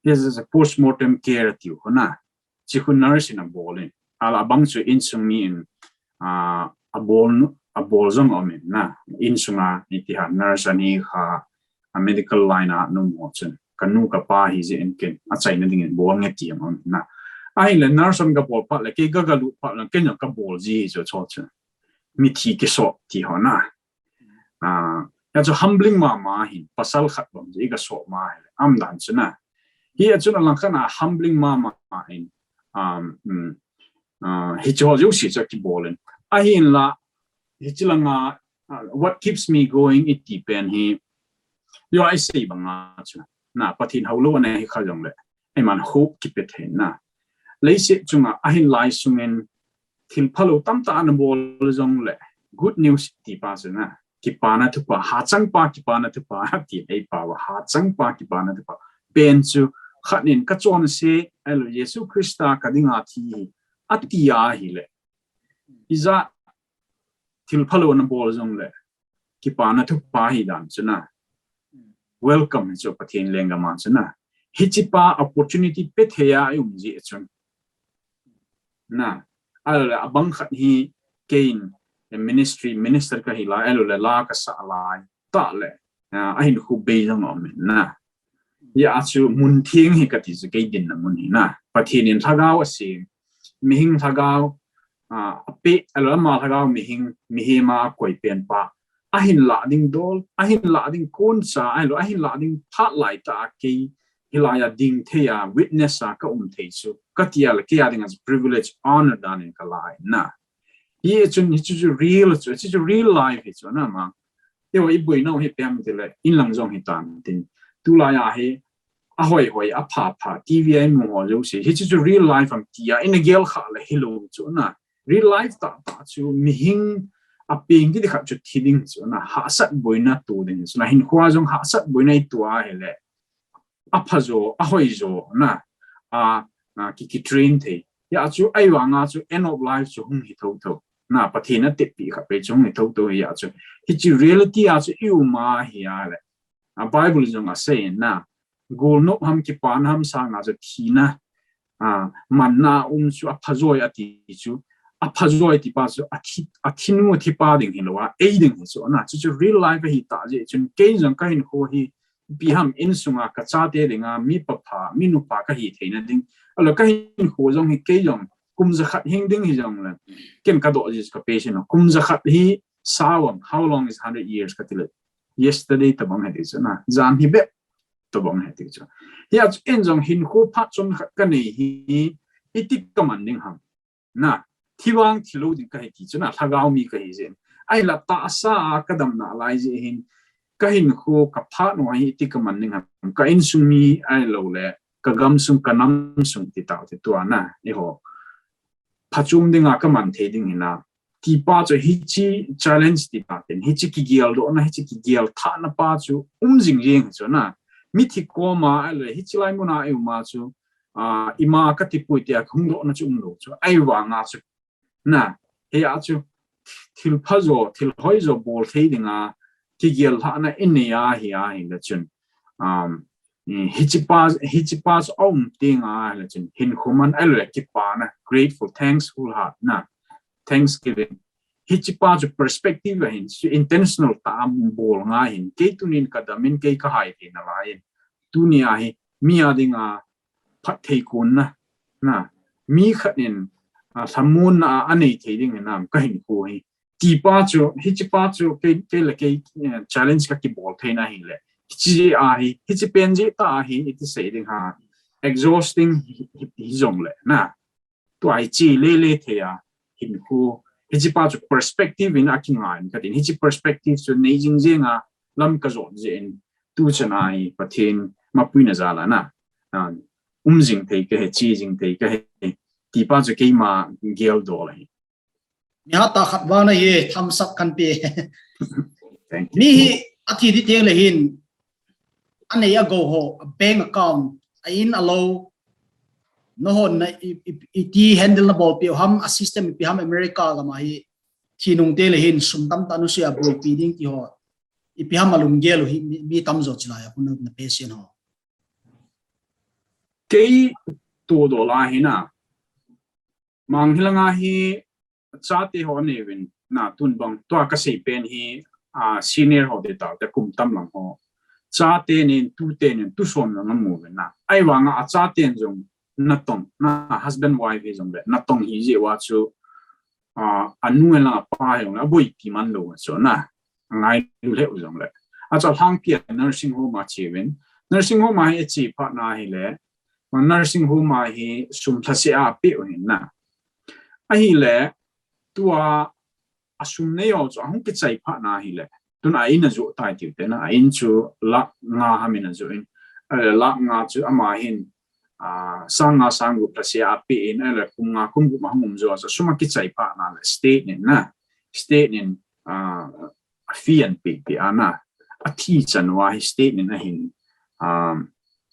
This is a postmortem care ti ho na. Chi khu nurse in a bol in. A la bang chu insung mi in, a, a bol, a bol jong om in na. Insung a ni ti ha nurse ani kha a medical line a num ho chun. Ka nu ka pa hi ji in ken. A chaina ding in bol nge ti om na. A hin le nurse on ka bol phat le kei ka ka lut phat le kei ka bol ji chu cho chu. Mithi kiso ti ho na. A, ya chu humbling mama hin, pasal khat bang chu i ka so ma hin, am dan chu na. Hi a chun a lang khan a humbling mama hin, um, um, uh, hi chu ho jouse chu kibol in. A hin la, hi chi langa, uh, what keeps me going i ti pen hi, yo ai sei bang a chu. Na, Pathen hau lo ana hi kha jong le. Eiman hope kipe thei na. Leiset chunga a hin lai sungin thil phalo tamtah ana bol jong le good news ti pa chu na. Kipana thupa, hachang pa kipana thupa ti ei pa wa hachang pa kipana thupa. Pen chu khat nin ka chonse, elo Jesu Christa ka dinga thi hi, a ti a hi le. Ija thil phalo ana bol jong le. Kipana thupa hi dan chu na. Welcome hi chu Pathen lenggam a chu na. Hi chi pa opportunity pe thei a i um ji chun. Na, a le a bang khat hi kein ministry minister ka hi la, a le la ka sa lai. Ta le, a hin khu bei jong om na. Ya chu mun theng hi ka ti chu kei din na mun hi na. Pathen in lhagao a si. Mihing lhagao, a, a pe, a le ma lhagao mihing, mihem a koi pen pa. A hin la ding dol, a hin la ding kon cha, a lo, a hin la ding phat lai ta kei, hi la ya ding thei a, witness a ka um thei chu. Ka ti a le kei a ding a privilege honor dan in ka lai na. Hi chun, hi chu chu real chu, chu chu real life hi chu na ma. Yo i boi no hi pem ti le, in lang jong hi tan tin. Tu la ya hi, a hoi hoi, a pha pha, T V a i mu ho jouse. Hi chu chu real life am ti a, in a gel kha le hi lo chu na. Real life ta ta chu mihing a peng kiti khat chu thi ding chu na. Hahsat boina tu ding chu na. Hin khua jong hahsat boina i tu a hi le. A pha jo, a hoi jo na. A, a ki, ki train thei. Ya chu ai wa nga chu end of life chu hung hi tho tho. Na Pathen a tepi kha pe chu hung hi tho tho ya chu. Hi chi reality a chu i um a hi a le. A Bible jong a sei na. Gul nop ham kipana ham sanga chu thina. A, manna um chu a phajoi a ti chu. A phajoi ti pa chu a thi, a thinu thi pa ding hi lo a, ei ding hi chu na. Chu chu real life hi ta je chun kei jong ka hin khu hi pi ham in sunga ka chate dinga mi pa pha, mi nu pa ka hi theina ding. A lo ka hin khu jong hi kei jong kum za khat hing ding hi jong le. Ken ka do ji ka pe sin kum za khat hi sawang, how long is hundred years ka ti le. Yesterday ta bang he ti chu na. Jan hi bep ta bang he ti chu. Hi a chu en jong hin khu phat chun khat ka nei hi i ti ka man ding ham. Na, thi vang thi lo ding ka hi ti chu na, lhagao mi ka hi jin. Ai la ta sa a ka dam na lai ji hin. Ka hin khu ka phat no hi ti ka man ding ham. Ka in sung mi ai lo le. Ka gam sung ka nam sung ti tau ti tua na. I ho. Phachum ding a ka man thei ding hi na. Ti pa chu hi chi challenge ti ta ten. Hi chi ki gial do na, hi chi ki gial tha na pa chu um jing jing chu na. Mi thi ko ma ai le, hi chi lai mu na ai ma chu. A, i ma ka ti pui ti a hung do na chu um lo chu. Ai wa nga chu. Na, he a chu. Thil pha jo, thil hoi jo bol thei ding a. Ki gial tha na in nei a hi a hi le chun. Um, hi chi pa, hi chi pa chu um ting a hi le chun. Hin khu man ai le ki pa na. Grateful, thankful heart na. Thanksgiving. Hi chi pa chu perspective a hin, chu intentional ta am bol nga hin. Kei tunin ka dam in kei ka hai thei na lai in. Tuni a hi, mi a ding a, phatthei konna, na, mi khat in, a, lhamonna a, anei thei ding hinam, kahinkho hi. Tipa chu, hichepa chu, kei, kei le kei, eh, challenge kakibol theina hile. Hiche ahi, hiche pen jeh tah ahi, iti sei ding ham. Exhausting hi, hi, hijongle, na. Tua hi chi lele thei a, hinkho. Hichepa chu perspective in akingai in katin. Hiche perspective chu nei jing jing a, lam kajot jeh in. Tuchan a hi, Pathen mapuina jal a na. A, um jing thei kahi, chi jing thei kahi. Tipa chu keima geldol ahi. Mihat tah khat vang nahi, thumbs up kahin pe. Thank you. Mi hi athi ding teng le hin, anei agou ho, a bank account, a in a lou, nahon na i, i, iti handle nabolpeh u ham, a system ipi ham America gam a hi, thi nung teng le hin, sum tamtah nusei a boipi ding ti ho, ipi ham alunggel u hi, mi, mi tamjo chilai a, khu na, na patient ho. Kei todoh lai hi na, mang hilanga hi, chate ho aneuvin, na, tun bang, tua kasei pen hi, a, senior ho te tah, te kum tam lang ho. Chate nin, tute nin, tusom lang amu uvin na. Ahivanga achaten jong natong, na, husband wife hi jongle, natong hi jeh uva chu, a, anu in lang apa hi jongle, aboipi man lou chu na. Angailu lheh u jongle. Achu alhangpi a nursing home a che uvin. Nursing home a hi ache phat na hile, nursing home a hi sum lhaseh a apeh u ahin na. Ahile, tua asum nei ho chu ahung kichai phat na hile. Tun a in ajoh tai tiu te na, a in chu lakh nga ham in ajoh in. Ahile lakh nga chu ama hin, a, sang nga sang gup lhaseh a apeh in, ahile kum nga kum gup ahung um jo a chu sum akichai phat na le state nin na. State nin, a, a fee ahin peh peh a na. Athi chan uva hi state nin ahin, a,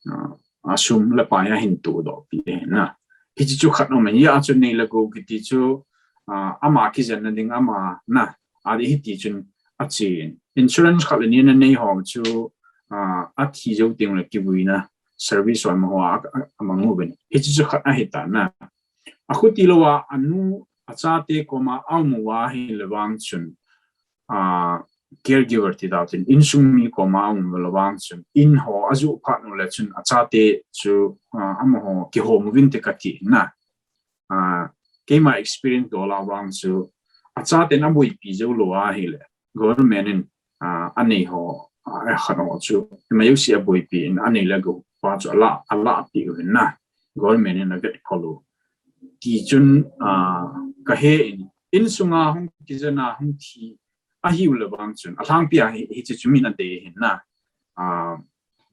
a, asum le pai ahin todoh peh ahi na. Hiche chu khat um in, hia chu nei le gou kiti chu, a, ama kijenna ding ama na. Adih hiti chun achen. Insurance khat le ni anei ho chu, a, athi jou teng le kivuina service ho amaho a, a, amang uvin. Hiche chu khat ahi ta na. Akhuti louva anu achate koma aum uva ahile vang chun, a, caregiver ti dau tin, insung mi koma aum uva le vang chun, in ho ajoh phat u le chun achate chu, a, amaho kihom uvin te kati na. A, keima experience dol a vang chu, achaten aboipi jou lou ahile, government in, a, anei ho, a, akhat ho chu, ima jouse aboipi in anei le gou pa chu ala, ala peh uvin na. Government in avet khol u. Ti chun, a, kahe in, insunga hung kijen a hung thi, ahiu le vang chun, alhangpi a hi, hiche chu min adei ahin na. A,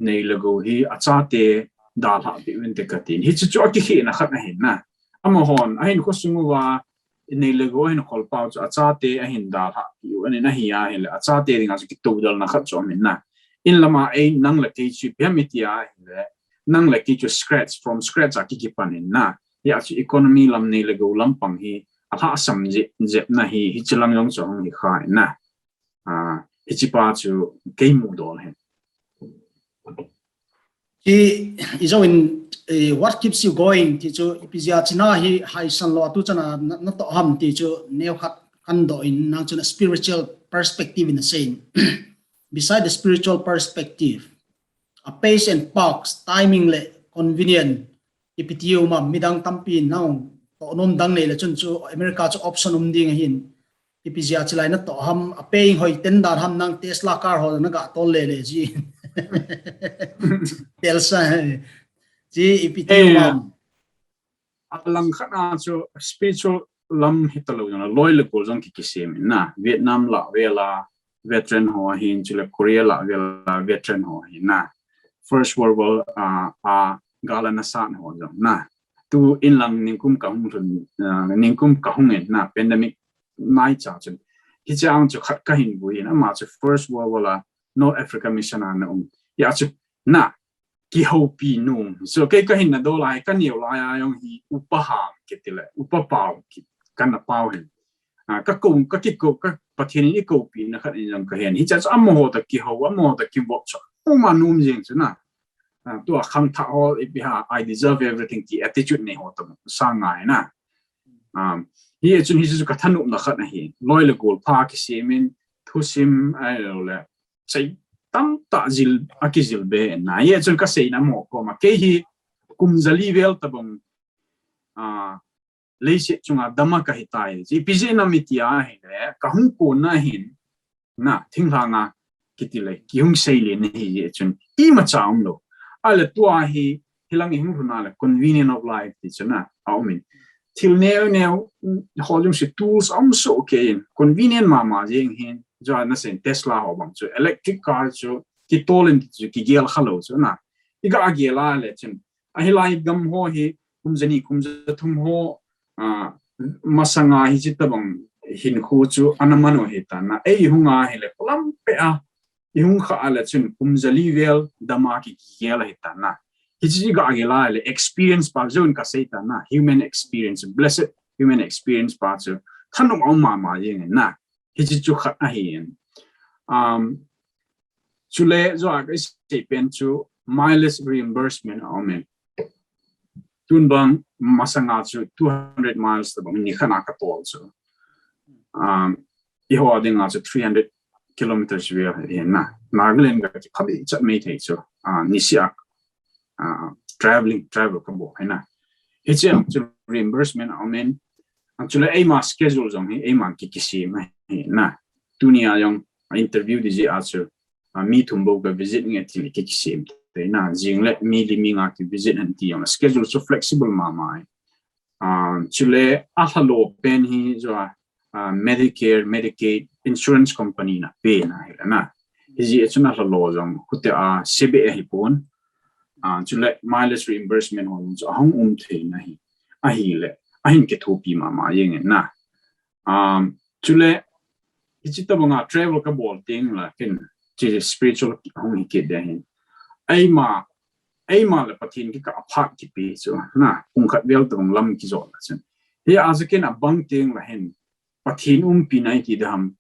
nei le gou hi achate dalhah peh uvin te katin. Hiche chu akikhehna khat ahin na. Amahon, ahinkho sung uva, nei le gou ahin khol pau chu achate ahin dalhah peh u ahin ahi ahile, achate dinga chu kitoudalna khat chu aum in na. In lama ei nang le kei chu ipi ham iti ahile, nang le kei chu scratch, from scratch a kikipan in na. Hia chu economy lam nei le gou lampang hi alhahsam jep, jep na hi, hiche lang jong chu ahung hi kha in na. A, hichepa chu kei mudol ahin. Hi, ijou in, eh, what keeps you going ti chu, ipi jeh a china hi haisan lou a tuchan a na, natoh ham ti chu, neo khat kahin doh in, nang chun a spiritual perspective in asei in. Beside the spiritual perspective, a pace and perks, timing le convenient, ipi tiu ma midang tampi nang toh nom dang nei le chun chu America chu option um ding ahin. Ipi jeh a chilai natoh ham, a paying hoi ten dan ham nang Tesla car ho naga tol le le ji. Telsa. Ji ipi tiu ma. Alang khat a chu spiritual lam hita lou jong, loi le gol jong ki, kisem in na. Vietnam lah vel a veteran ho ahin, chule Korea lah vel a veteran ho ahin na. First World War, a, a, gal ana sat ho jong na. Tu in lang ningkum kahung lhun, a, ningkum kahung in na, pandemic nai cha chun. Hiche ang chu khat kahin vui in, ama chu First World War a North Africa Mission a ana um. Hia chu na, kihoupi nom. So, kei kahin nadol lai, kaneo lai a jong hi upa ham kiti le, upa pao ki, kana pao hin. A, kakou, kakikou, ka Pathen in eikoupina khat in jong kahen. Hiche chu amaho toh kihou, amaho toh kivop chu. Uma nom jeng chu na. A, tua khangthah ho, ipi ham, I deserve everything ti attitude nei ho toh sang ngai na. Um, hichun hiche chu kathanopna khat ahi. Loi le gol pha kisem in, thusim, ahilou le. Sei tamtah jil, akijil be na. Hichun kaseina mo koma. Kei hi, kum jali vel tabang, a, leiset chunga dama kahitai. Ipi jeh ina miti ahile, kahung kona hin, na, thinglhanga kiti le, kihung seile na hi jeh chun, imacha umlou. Ahile tua hi, hilang ihung lhun a le, convenient of life ti chun a, aumin. Thil neo neo, ho jong si tools aum soh kei in, convenient mama jeng hin, jo na sen Tesla ho bang chu, electric car chu, kitol in ti chu, kigel khalou chu na. Iga gel a le chun, ahilai gam ho hi, kum jani, kum jathum ho, a, masanga hichi tabang hinkho chu ana man u hitan na. Ei hunga hile, polam peh a, ihung kha a le chun, kum jali vel dama kigel hitan na. Hichi ga gel a le, experience pa joh in kasei tan na, human experience, blessed human experience pa chu, thanop aum mama jeng na. Hichi chu khat ahi in. Um, chule jo a kasei pen chu, mileage reimbursement aumin. Tun bang masanga chu two hundred miles tabang nikhat a katol chu. Um, eiho dinga chu three hundred kilometers vel hi na. Nagaland ga kiphabi chat mai thei chu. Uh, nisih a, uh, traveling, travel kabol hi na. Hichi a chu reimbursement aumin. Chule eima schedule jong hi, eiman ki, kisem hi na. Tunia jong interview di jeh a chu, a, mi thum bou ka visit nge ti le ki, kisem thei na. Jing le mi li mi nga ki visit hen ti jong schedule chu flexible mama e. A, chule alhalo pen hi jo a, a, Medicare, Medicaid, insurance company na pe na hi le na. Hijeh chun alhalo jong, hute a, sebe ahi pon. A, chule mileage reimbursement ho jong chu ahung um thei na hi. Ahile, ahin kithopi mama jeng in na. Um, chule, hichi tabanga travel kabol teng la, ken, chi spiritual hung hi kit de hin. Eima, eima le Pathen kikah a phat kipe chu, na, pung khat vel tabang lam kijot la chun. Hi a chu ken abang teng la hin, Pathen umpi na iti dam.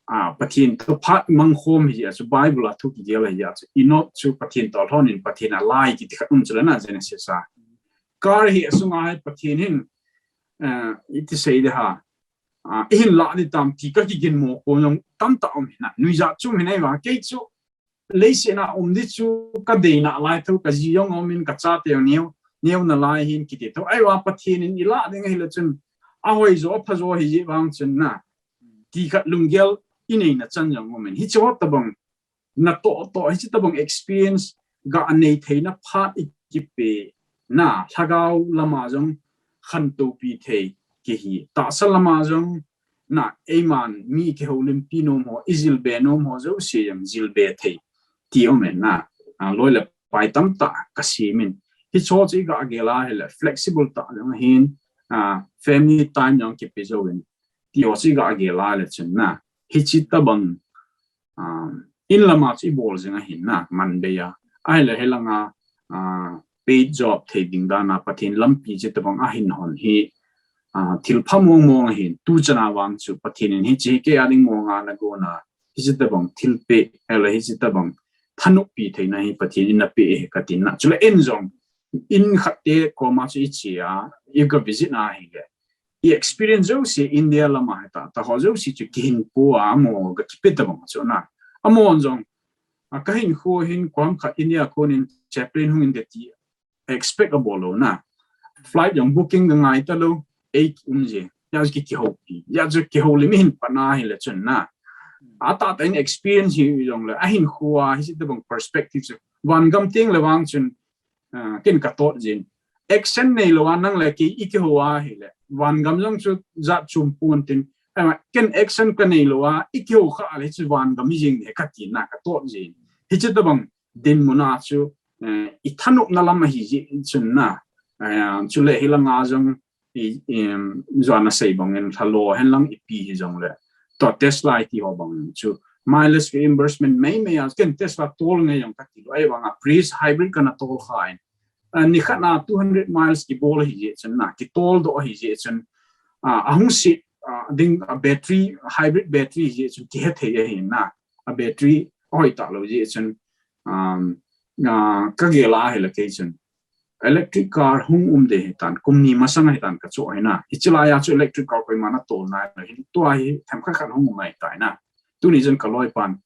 A, Pathen toh phat mangkhom hi a chu Bible a thu kigel hi a chu. Enoch chu Pathen toh lhon in Pathen a lai kiti khat um chu la na Genesis a. Car hi a sunga hi Pathen hin, eh, iti sei de ha. A, ihin lah di tam ti ka kigin mo ko jong tamtah um hi na. Nuijat chu um hi na iva kei chu leiset a um di chu ka deina lai thu ka ji jong um in ka chate jong neo, neo na lai hin kiti thu. Ahivang Pathen in ilah ding ahile chun ahoi jo, apha jo hi jeh vang chun na. Ti khat lunggel inei na chan jong um in. Hichi ho tabang natoh toh, hichi tabang experience ga nei theina phat i kipe na, lhagao lama jong khantou pi thei kihi. Tahsa lama jong na, eiman mi kihoulimpi nom ho, ijilbe nom ho jouse jong jilbe thei ti um in na. A, loi le pai tamtah kasem in. Hichi ho chu iga gel a hile flexible tah jong hin, a, family time jong kipe jouvin. Ti ho chu iga gel a le chun na. Hichi tabang, a, in lama chu ibol jing ahin na, man bei a. Ahile hilanga, a, paid job thei ding dan a Pathen lampi chi tabang ahin hon hi, a, thil pha mong mong ahin, tu chan a vang chu Pathen in hichi kei a ding mong a na go na, hichi tabang thilpeh, ahile hichi tabang thanop pi theina hi Pathen in napeh e kati na. Chule in jong, in khat te koma chu iche a, iga visit na hile. I experience jouse India lama hi ta, ta ho jouse chu kihin po a, amaho ga kipe tabang chu na. Amaho jong, a, kahin kho hin kom khat India konin chaplain hung in de ti expect abol lou na. Flight jong booking ga ngai talou, ei um je. Ya chu ki, kihoupi. Ya chu kihoulim hin pat na hile chun na. Atahtah in experience hi jong le, ahin kho a, hichi tabang perspective chu. Van gam teng le vang chun, a, ken ka tot jin. Accent neilou a nang le kei i kihou a hile. Van gam jong chu jat chom pon tin. Ama, ken accent ka neilou a, i kihou kha le chu van gam hi jing de kati na ka tot jin. Hichi tabang dinmun a chu, eh, i thanopna lam ahi jeh chun na. Eh, chule hilanga jong i, em, jo a na sei bang in lhalo hen lang ipi hi jong le. To Tesla iti ho bang chu mileage reimbursement mei mei a, ken Tesla tol nge jong kati lou. Ahivang a Prius hybrid kana tol kha in. A, nikhat na two hundred miles kibol hi jeh chun na, kitol doh hi jeh chun, a, ahung si, a, ding, a, battery, hybrid battery hi jeh chun kihe thei ahi na, a battery ahoi talou jeh chun, um, a, ka gel a hile kei chun electric car hung um de hitan, kum ni masang hitan ka cho hi na, hichi lai a chu electric car koima na tol nai, hi tua hi themkhat khat hung um mai tai na, tuni chun ka loi pan,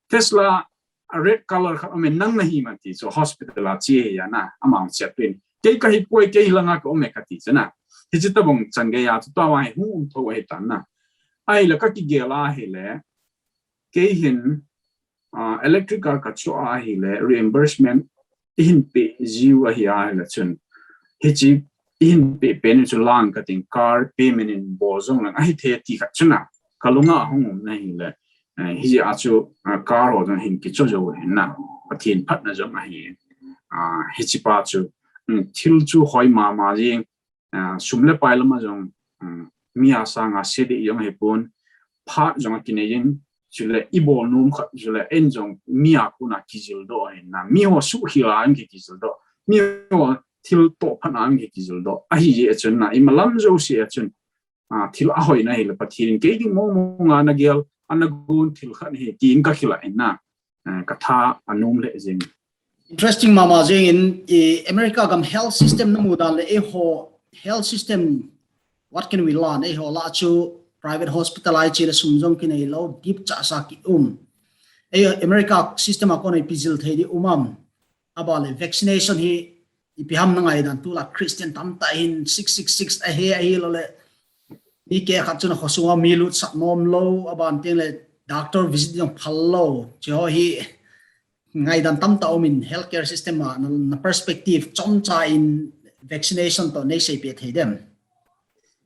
Tesla, a red color khat, amen nang nahi man ti chu hospital a che hi a na, amang che pin. Kei kahi poi, kei langa ka um e kati chu na. Hichi tabang chan gei a chu tua vang hi hung um tho ahi tan na. Ahile kakigel ahile, kei hin, ah, electric car kachoh ahile, reimbursement ihin pe jiu ahi ahile chun. Hichi ihin pe pen chu lang kating car payment in bol jong lang ahi thei ti khat chu na. Kalunga hung um na hile. Eh, hijeh a chu, ah, car ho jong hin kichoh jou hin na. Pathen phatna jong ahi. Ah, hichi pa chu, um, thil chu hoi mama jing, ah, sum le pai lama jong, um, mi a sanga se ding jong hipon, phat jong akinei in, chule ibol nom khat, chule en jong mi a kona kijil doh ahin na, mi ho suhkhel a in ki kijil doh, mi ho thil toh phat a in ki kijil doh, ahijeh a chun na, imalam jouse a chun, ah, thil ahoi na hile Pathen in kei ding mong mong a nagel, ana gon thil khat hi, tin kakila in na. Eh, katha anom le jing. Interesting mama jing in, i America gam health system namu dan le eiho health system, what can we learn? Eiho lah chu private hospital a iche le sum jong kinei lou, dip cha sa ki um. Ei America system a kona ipi jil thei ding um am. Aban le vaccination hi ipi ham na ngaidan, tulai Christian tamtah hin six six six ahi, ahilou le mi keh khat chun akhosunga mi lutsah nom lou, aban teng le doctor visit jong phal lou. Hichi ho hi ngaidan tamtah um in healthcare system a na, na perspective chomcha in vaccination toh nei seipeh thei dem?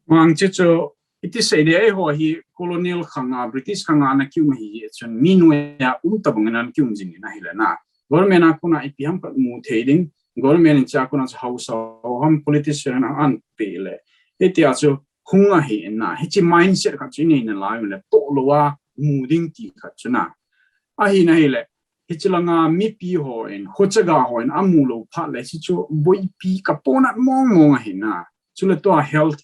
Mang chu chu, iti sei ding, eiho hi colonial khang a, British khang a ana kium ahi chun mi noiya um tabang in ana kium jing in ahile na. Government a kona ipi ham khat mu thei ding, government in cha kona chu hausa ham politician a an pe le. Hitia chu hung ahi in na. Hichi mindset khat chu inei nalai le toh lou a mu ding ti khat chu na. Ahi na hile, hichi langa mipi hon, hochaga hon amu lou phat le, hichu boipi kaponat mong mong ahi na. Chule tua health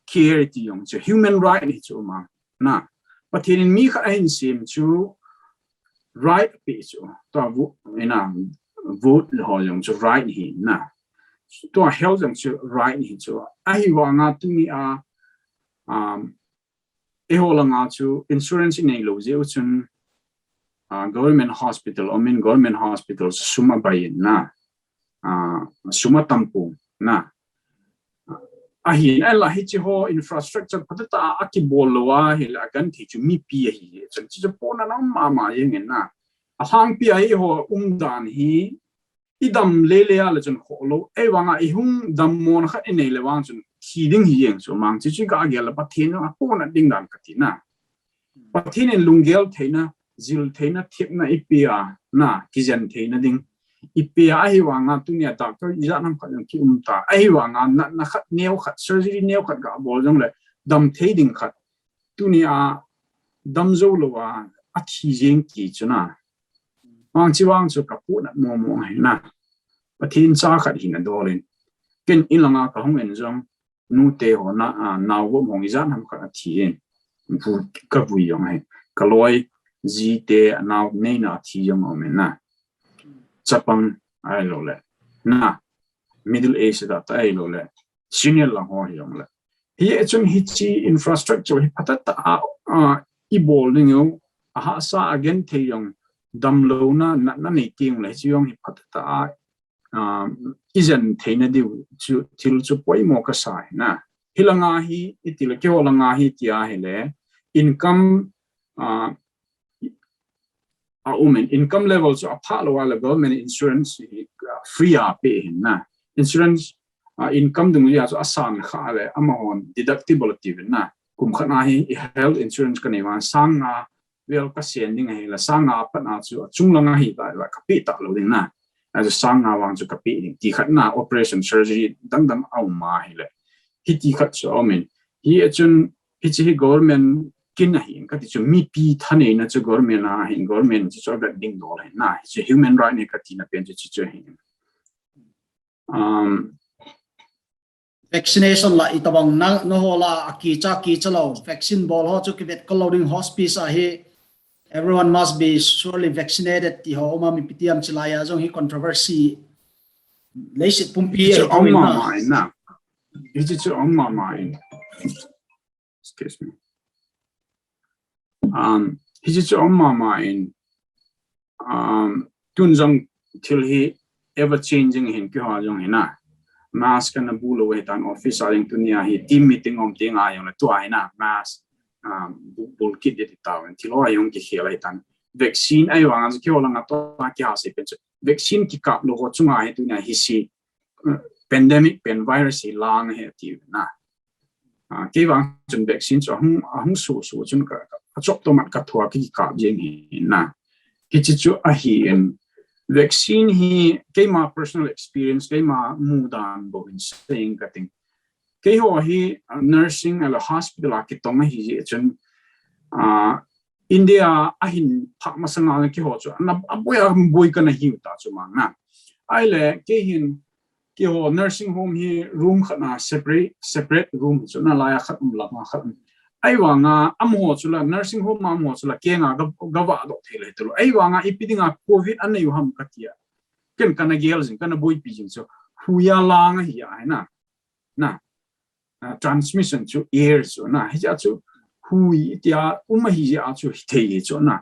care ti jong chu human right hi chu ma na. Pathen in mi khat ahin sem chu right pe chu. Tua vote, ina, vote ho jong chu right hi na. Tua health jong chu right hi chu. Ahivanga tuni a, um, eiho langa chu insurance inei lou jeh u chun, ah, government hospital, um in government hospital sum abai in na, ah, sum atam pon na. Ahin, ahinla hichi ho infrastructure phatah a akibol lou ahile agenthei chu mipi ahi. Chun hichu ponat aum mama jing in na. Alhangpi a eiho umdan hi idam lele a le chun khoh lou. Ahivanga ihung dammona khat inei le vang chun thi ding hi jeng chu mang chu chu kagel le Pathen jong aponat ding dan kati na. Pathen in lunggel theina, jil theina, thepna ipi a na, kijen theina ding ipi a, ahivanga tunia doctor ijat ham khat jong kium ta. Ahivanga natna khat neo khat, surgery neo khat gabol jong le dam thei ding khat. Tunia dam jou lou a, athi jeng ti chu na. Mang chi vang chu kaponat mong mong ahi na. Pathen cha khat hina dol in. Ken in langa kahung en jong, nute ho na, a, naovop hong ijat ham khat athi in. Vu, kavui jong ahi. Kaloi, jite, anao, neina athi jong aum in na. Chapang, ahilou le. Na, middle age da ta ahilou le. Senior lang ho hi jong le. Hichun hichi infrastructure hi phatah a, a, ibol ding u, ahahsa agenthei jong damlouna, natna nei teng le, hichi jong hi phatah a, a, ijen theina diu chu, thil chu poimo kasa hi na. Hilanga hi, iti le keiho langa hi tia hile, income, a, aum in, income level chu aphah lou a le government insurance hi, uh, free a pe hin na. Insurance, uh, income dungjui a chu asan kha le amahon deductible ati vin na. Kum khat na hi i health insurance kanei vang sang nga vel kasen ding ahile sang nga apat na chu achung langa hi ta la kape talou ding na. Achu sang nga vang chu kape ding ti khat na, operation surgery dang dang aum ahile. Hiti khat chu aum in. Hichun hichi hi government kin ahin kati chu mipi thaneina chu government ahin, government chu chu avet ding dol ahin na, hichu human right ni katina pen chu chu chu ahin. Um, vaccination la itobang na, nangho la akicha kicha lou, vaccine bol ho chu kivet kol lou ding hospice ahi, everyone must be surely vaccinated ti ho um a mipi tiam chilai a jong hi controversy leiset pumpi chu ahi um na. Mama in na. Hichi chu um mama in. Excuse me. Um, hichi chu um mama in, um, tun jong thil hi ever changing hin keiho jong hin na. mask kana bu lou ahitan, office a ding tunia hi team meeting um ti ngai jongle tua hi na mask, um, bu-, bul kit ding ti tau, thil ho a jong kikhel ahitan. Vaccine ahivang a keiho langa tua kihasei pen chu vaccine kikap lou ho chunga hi tunia hi si, uh, pandemic pen virus hi lang ahi ati na. Ah, kei vang chun vaccine chu ahung, ahung su su chun ka, ka, achop to mat ka thua kikap jeng hi na. Hichi chu ahi in vaccine hi keima personal experience, keima mudan bou in seng ka ting. Keiho hi, ah, nursing ala hospital a kitong ahi jeh chun, ah, India ahin phah masanga keiho chu ana aboi aboi kana hiu ta chu mang na. Ahile kei hin keiho nursing home hi room khat na separate, separate room chu na laiya khat um langa khat um. Ahivanga amaho chu la nursing home a amaho chu la kenga ga, ga vah doh thei le tu. Ahivanga ipi dinga covid anei u ham ka tia. Ken kana gel jing, kana boipi jing chu. Huiya lang ahi a hi na. Na. Ah, transmission chu air chu na. Hicha chu hui tia um ahi jeh a chu hithei chu na.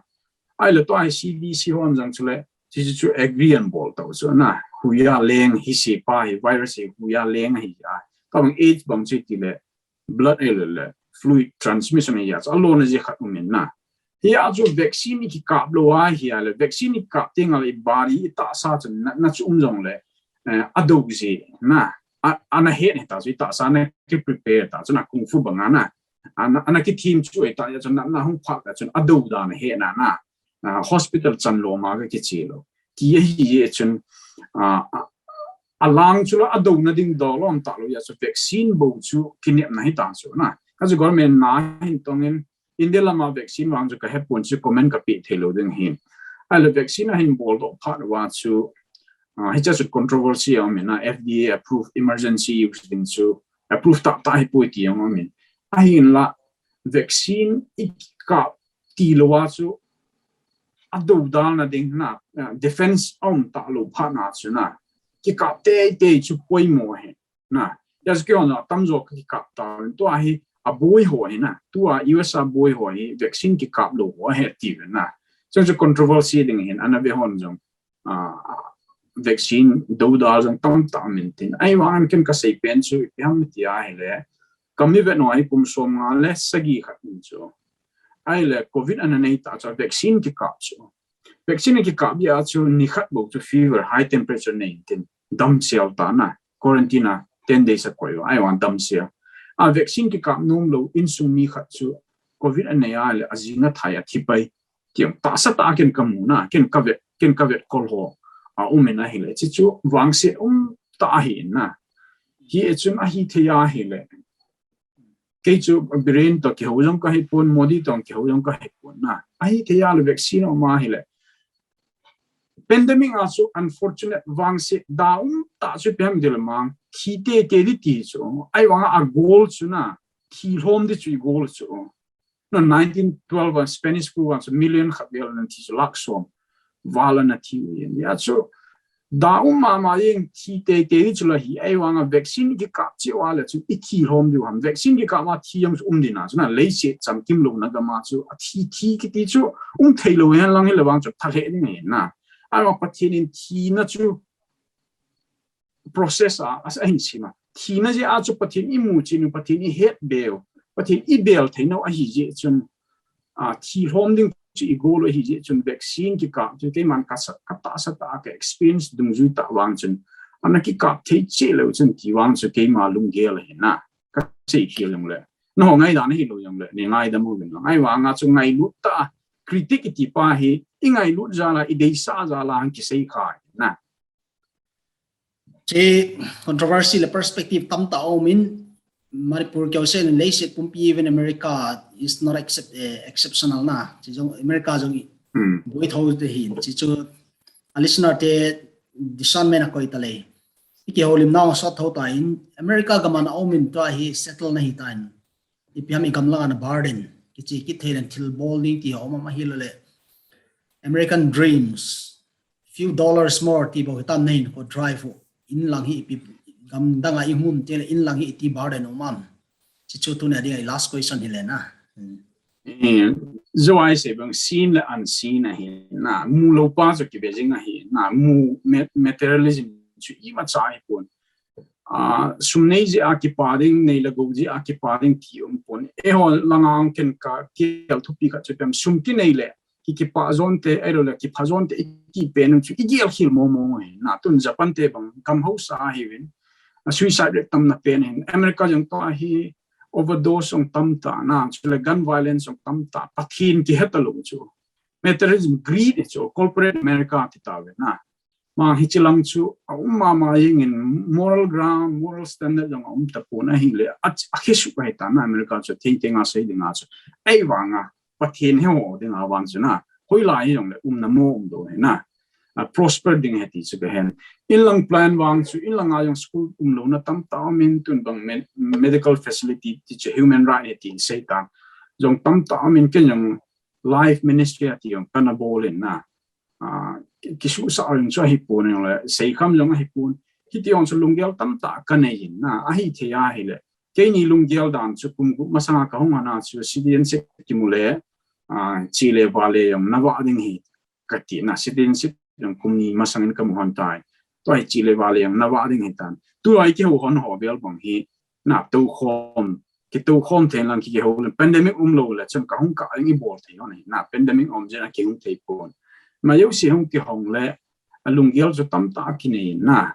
Ahile tua hi C D C hon jong chule, hichi chu agree an bol tau chu na. Huiya leng hi si pa hi virus hi huiya leng ahi a. Tua bang AIDS bang chu ti le blood ahile le fluid transmission ahi a chu alona jeh khat um in na. Hia chu vaccine i kikap lou a hia le vaccine i kap teng le i body i tahsa chun na, na chu um jongle, eh, adou ji na. A, ana he ne ta chu i tahsa na ki prepare ta chu na kung fu banga na. Ana, ana ki thim chu i ta ya chun na, na hung phak ta chun adou da na he na na. Ah, hospital chan lou ma ka kichi lou. Ki ahi ye chun, ah, a, alang chu la adou na ding dou lom ta lou ya chu vaccine bou chu kinepna hi ta chu na. Ka chu government na hin tong in India lama vaccine vang chu ka hepon chu comment ka pe thei lou ding hin. Ahile vaccine ahin bol doh phat uva chu, ah, hicha chu controversy a um in a F D A approved emergency use ding chu approve tah tah hi poi ti a um in. Ahinla vaccine i kap ti lou a chu adou dal na ding na, ah, defense a um ta lou phat na chu na. Kikap tei tei chu poimo hi. Na, ya chu keiho na tamjo ka kikap ta, tua hi aboi ho hi na, tua U S a boi ho hi vaccine kikap lou ho ahi ti ve na. Chung chu controversy ding hin, ana ve hon jong, ah, vaccine dou dal jong tam ta min tin. Ahivang ken ka sei pen chu, ipi ham ti ahile, ka mi vet nau hi kum som nga le sagi khat in chu. Ahile, covid ana nei ta chu, vaccine kikap chu. Vaccine kikap ya chu ni khat bou chu fever, high temperature nei tin damsel ta na, quarantine a ten days a koi u, ahivang damsel. A vaccine kikap nom lou insung mi khat chu covid anei a le ajing a thai a thi pai. Ti tahsa tah a ken ka mu na, ken ka vet, ken ka vet kol ho a um in ahile. Chi chu vangse um tah ahi na. Hi e chun ahi thei ahile. Kei chu Biren to kihou jong ka hipon, Modi to kihou jong ka hipon na. Ahi thei a le vaccine a um ahile. Pandemic a chu unfortunate vangse da um tah chu ipi ham ti le mang. Thi tei tei ding ti chu. Ahivang a goal chu na. Thi lhom ding chu i goal chu. Na nineteen twelve a Spanish flu vang chu million khat vel ana thi chu lakh som. Val ana thi u ahi. Ya chu da um mama jeng thi tei tei ding chu la hi, ahivang a vaccine kikap cheh uva le chu i thi lhom diu ham. Vaccine kikap a thi jong chu um ding na chu na leiset chamkim louna gam a chu a thi thi kiti chu um thei lou hen lang hile vang chu tha lheh ding ahi na. Ahivang Pathen in thina chu process a, a, ahin sim a. Thina jeh a chu Pathen i mu chin u, Pathen i het be u, Pathen i bel thei nau ahi jeh chun, a, thi lhom ding chu i goal u ahi jeh chun vaccine kikap chu keiman ka sa, ka tahsa tah a ka experience dungjui tah vang chun, ana kikap thei cheh leu chun ti vang chu keima lunggel ahi na, ka sei khel jong le. Nangho ngaidan ahi lou jong le, nei ngaidam uvin lang. Ahivang a chu ngailut tah a, critic i ti pa hi, i ngailut jal a, i deisah jal a hung kisei kha na. Chi controversy le perspective tamtah um in, Manipur keu se in leiset pumpi, even America is not excep-, eh, exceptional na. Chi jong America jong i Hmm. boi tho te hin. Chi chu a listener te discernment a koi ta le. I kihoulim nau sot tho ta in, America gam a na um in tua hi settle na hi ta in. Ipi ham i gam lang a na burden. Kichi kithei len thil bol ding ti ho mama hi lo le. American dreams. Few dollars more ti bou hi tam na hin ko drive u. In lang hi ipi gam dang a i hum te le in lang hi iti burden u mam. Chi chu tuni a ding a i last question hi le na. Hmm. Eh, jo ai se bang seen le unseen ahi na, mu lou pa chu kibe jing ahi na, mu ma-, materialism chu imacha ahipon. a, sum nei jeh a kipa ding, nei le gou jeh a kipa ding ti um pon. Eiho langa ken ka kiel thupi khat chu ipi ham, sum kinei le ki, kipa jon te, ahilou le kipha jon te i ti pen chu i gel khel momo ahi na. Tun Japan te bang gam hausa ahiuvin, a, suicide rate tamna pen ahin. America jong tua hi overdose jong tam ta na, chule gun violence jong tam ta, Pathen kihe talou chu. Materialism, greed chu, corporate America ti tauve na. Ama hiche lang chu a um mama jengin, moral ground, moral standard jong a um tapon ahile, a, a khesuh ahi ta na, America chu thengtheng a sei dinga chu. Ahivanga Pathen he ho dinga vang chu na, hoilai hijongle umna mo um lou ahi na. A, prosper ding ahi ti chu kahen. Inlang plan vang chu, inlanga jong school umlouna tamtah umin, tun bang med-, medical facility ti chu human right ahi tin sei tan. Jong tamtah umin, ken jong life ministry ati jong kana bol in na. A, ki, kisuhsah jong chu ahipon, jongle seikham jong ahipon. Hiti jong chu lunggel tamtah kanei in na, ahithei ahile. Keini lunggel dan chu kum gup masanga kahung ana chu citizenship kimu le, a, che le vale jong navah ding ahi kati na, citizenship jong kum ni masangin kamu hon tai. Tua hi che le vale jong navah ding ahi tan. Tua hi kihou hon ho vel bang hi na, toukhom, kitoukhom thei lang ki, kihou le pandemic umlou le chun kahung kah ding ibol thei hon ahi na, pandemic um jeh a kihung thei pon. Ama jouse hung kihong le, a, lunggel chu tamtah kinei na,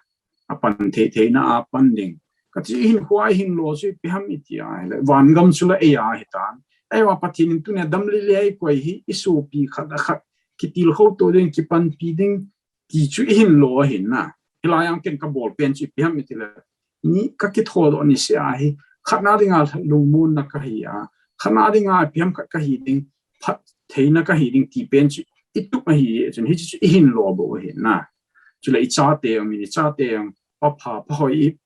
a pan thei theina a pan ding. Kati, ihinkho a ihinlo chu ipi ham iti ahile, vangam chu la eia ahi tan. Ahivang Pathen in tunia dam lele a ikoi hi, isopi khat a khat kitilkhou to ding, kipanpi ding, ti chu ihinlo ahi na. Hilai a ken kabol pen chu ipi ham iti le, ni kakithodoh niseh a hi, khat na dinga lungmonna kahi a, khat na dinga ipi ham khat kahi ding, phattheina kahi ding ti pen chu itup ahi, chun hiche chu ihinlo bou ahi na. Chule ichate jong, ichate jong, papha, pahoi i,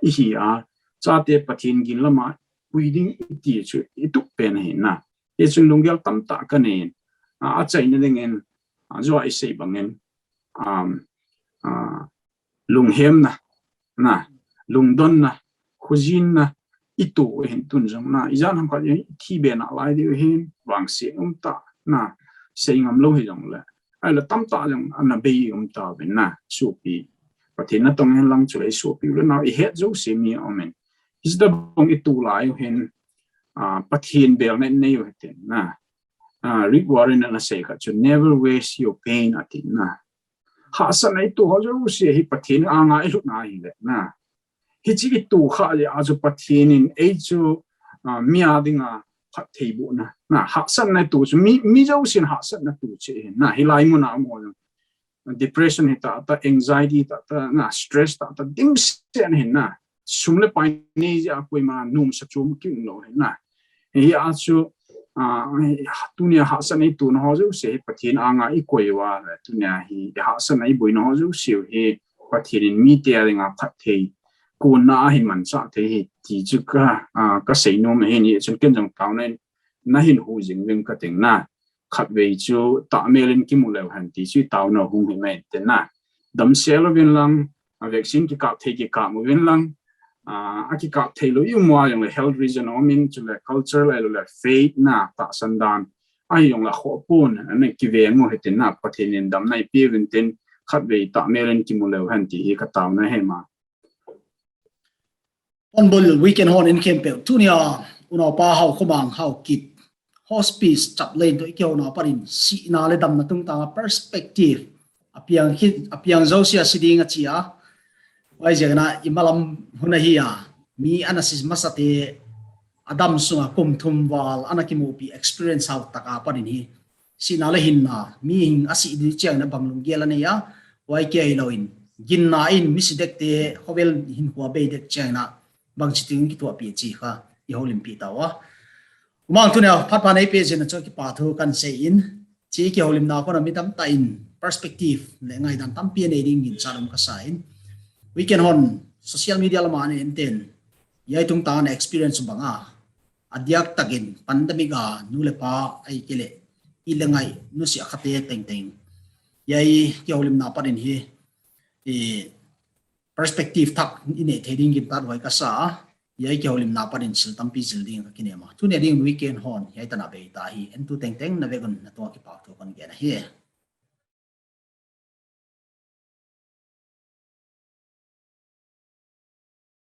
ihi a, chate Pathen gin lama pui ding iti chu itup pen ahi na. Hichun lunggel tamtah kanei in, a, achaina dingin, a, jua isei bangin, um, a, lunghemna, na, lungdonna, khojinna, ito ahin tun jong na, ijat ham khat ithi be nalai diu ahin, vangset umtah, na, sei ngam lou hijongle. Ahile tamtah jong ana bei umtauvin na, sopi. Pathen natong hen lang chule isopi u le nao ihet jouse mi aumin. Hiche tobang itu lai u hin, a, Pathen belna inei u hitin na. A, Rick Warren in asei khat chu, "Never waste your pain," atin na. Hahsatna ito ho jouse hi Pathen anga ilutna ahile na. Hiche ito kha jeh a chu Pathen in ei chu, a, mi a dinga phattheibohna. Na, hahsatna ito chu mi, mi jousen hahsatna ito chu ahi na, hilai muna mo jong. Depression hi tah tah, anxiety tah tah, na, stress tah tah, dimset ahi na. Sum le pai nei jeh a koima nomsa chom kium lou ahi na. Hia chu, a, tunia hahsatna itona ho jouse hi Pathen anga ikoi uva le, tunia hi hahsatna iboina ho jouse hi Pathen in mite a dinga phatthei konna ahin manchah thei ahi ti chu ka, a, kasei nom ahi. Hichun ken jong taona in nahin hu jing uvin kating na. Khatvei chu tahmel in kimu leu hen ti chu itaona hung hi mai te na. Damsel uvin lang, a, vaccine kikap thei kikap uvin lang, a, akikap thei lou i um uva jongle health reason aumin, chule culture le, le faith na, tahsan dan ahi jongle khoh pon, ana kiveng u hitin na, Pathen in damna ipeuvin tin, khatvei tahmel in kimu leu hen ti hi kataona ahi ma. Pon bol weekend hon in khempeuh. Tunia, unaupa Haokhommang Haokip, hospice chaplain toh ikihouna pat in sihna le damna tungtanga perspective apiang kit, apiang jouse a si ding achi a. Huaijiakin imalam hun ahi a, mi ana si masate adam sunga kum thum val ana kimupi experience hou tah a pat in hi, sihna le hinna, mi hing asih ding chiangin bang lunggel anei a, huai kia hilou in, ginna in mi si dek te, khovel hinkho bei dek chiangin bangchi ding kithopi chi kha ihoulimpi tauva. Umang tunia phat pha neipeh jeh in chu kipa thu kahin sei in, hiche kihoulimna kona mi tamtah in perspective le ngaidan tampi anei dingin chalum kasa in. Weekend hon social media lama ana en ten, hiai tungtang ana experience banga, adiak takin pandemic a nu le pa ahileh i le ngai nusia khate tengteng, hiai kihoulimna pat in hi, i perspective thak inei thei dingin tahhuai kasa a, hiai kihoulimna pat in thil tampi jil ding kakinei a. Tunia ding weekend hon hiai tana bei ta hi, entu tengteng na vek un natunga kipa thu kahin gen ahi.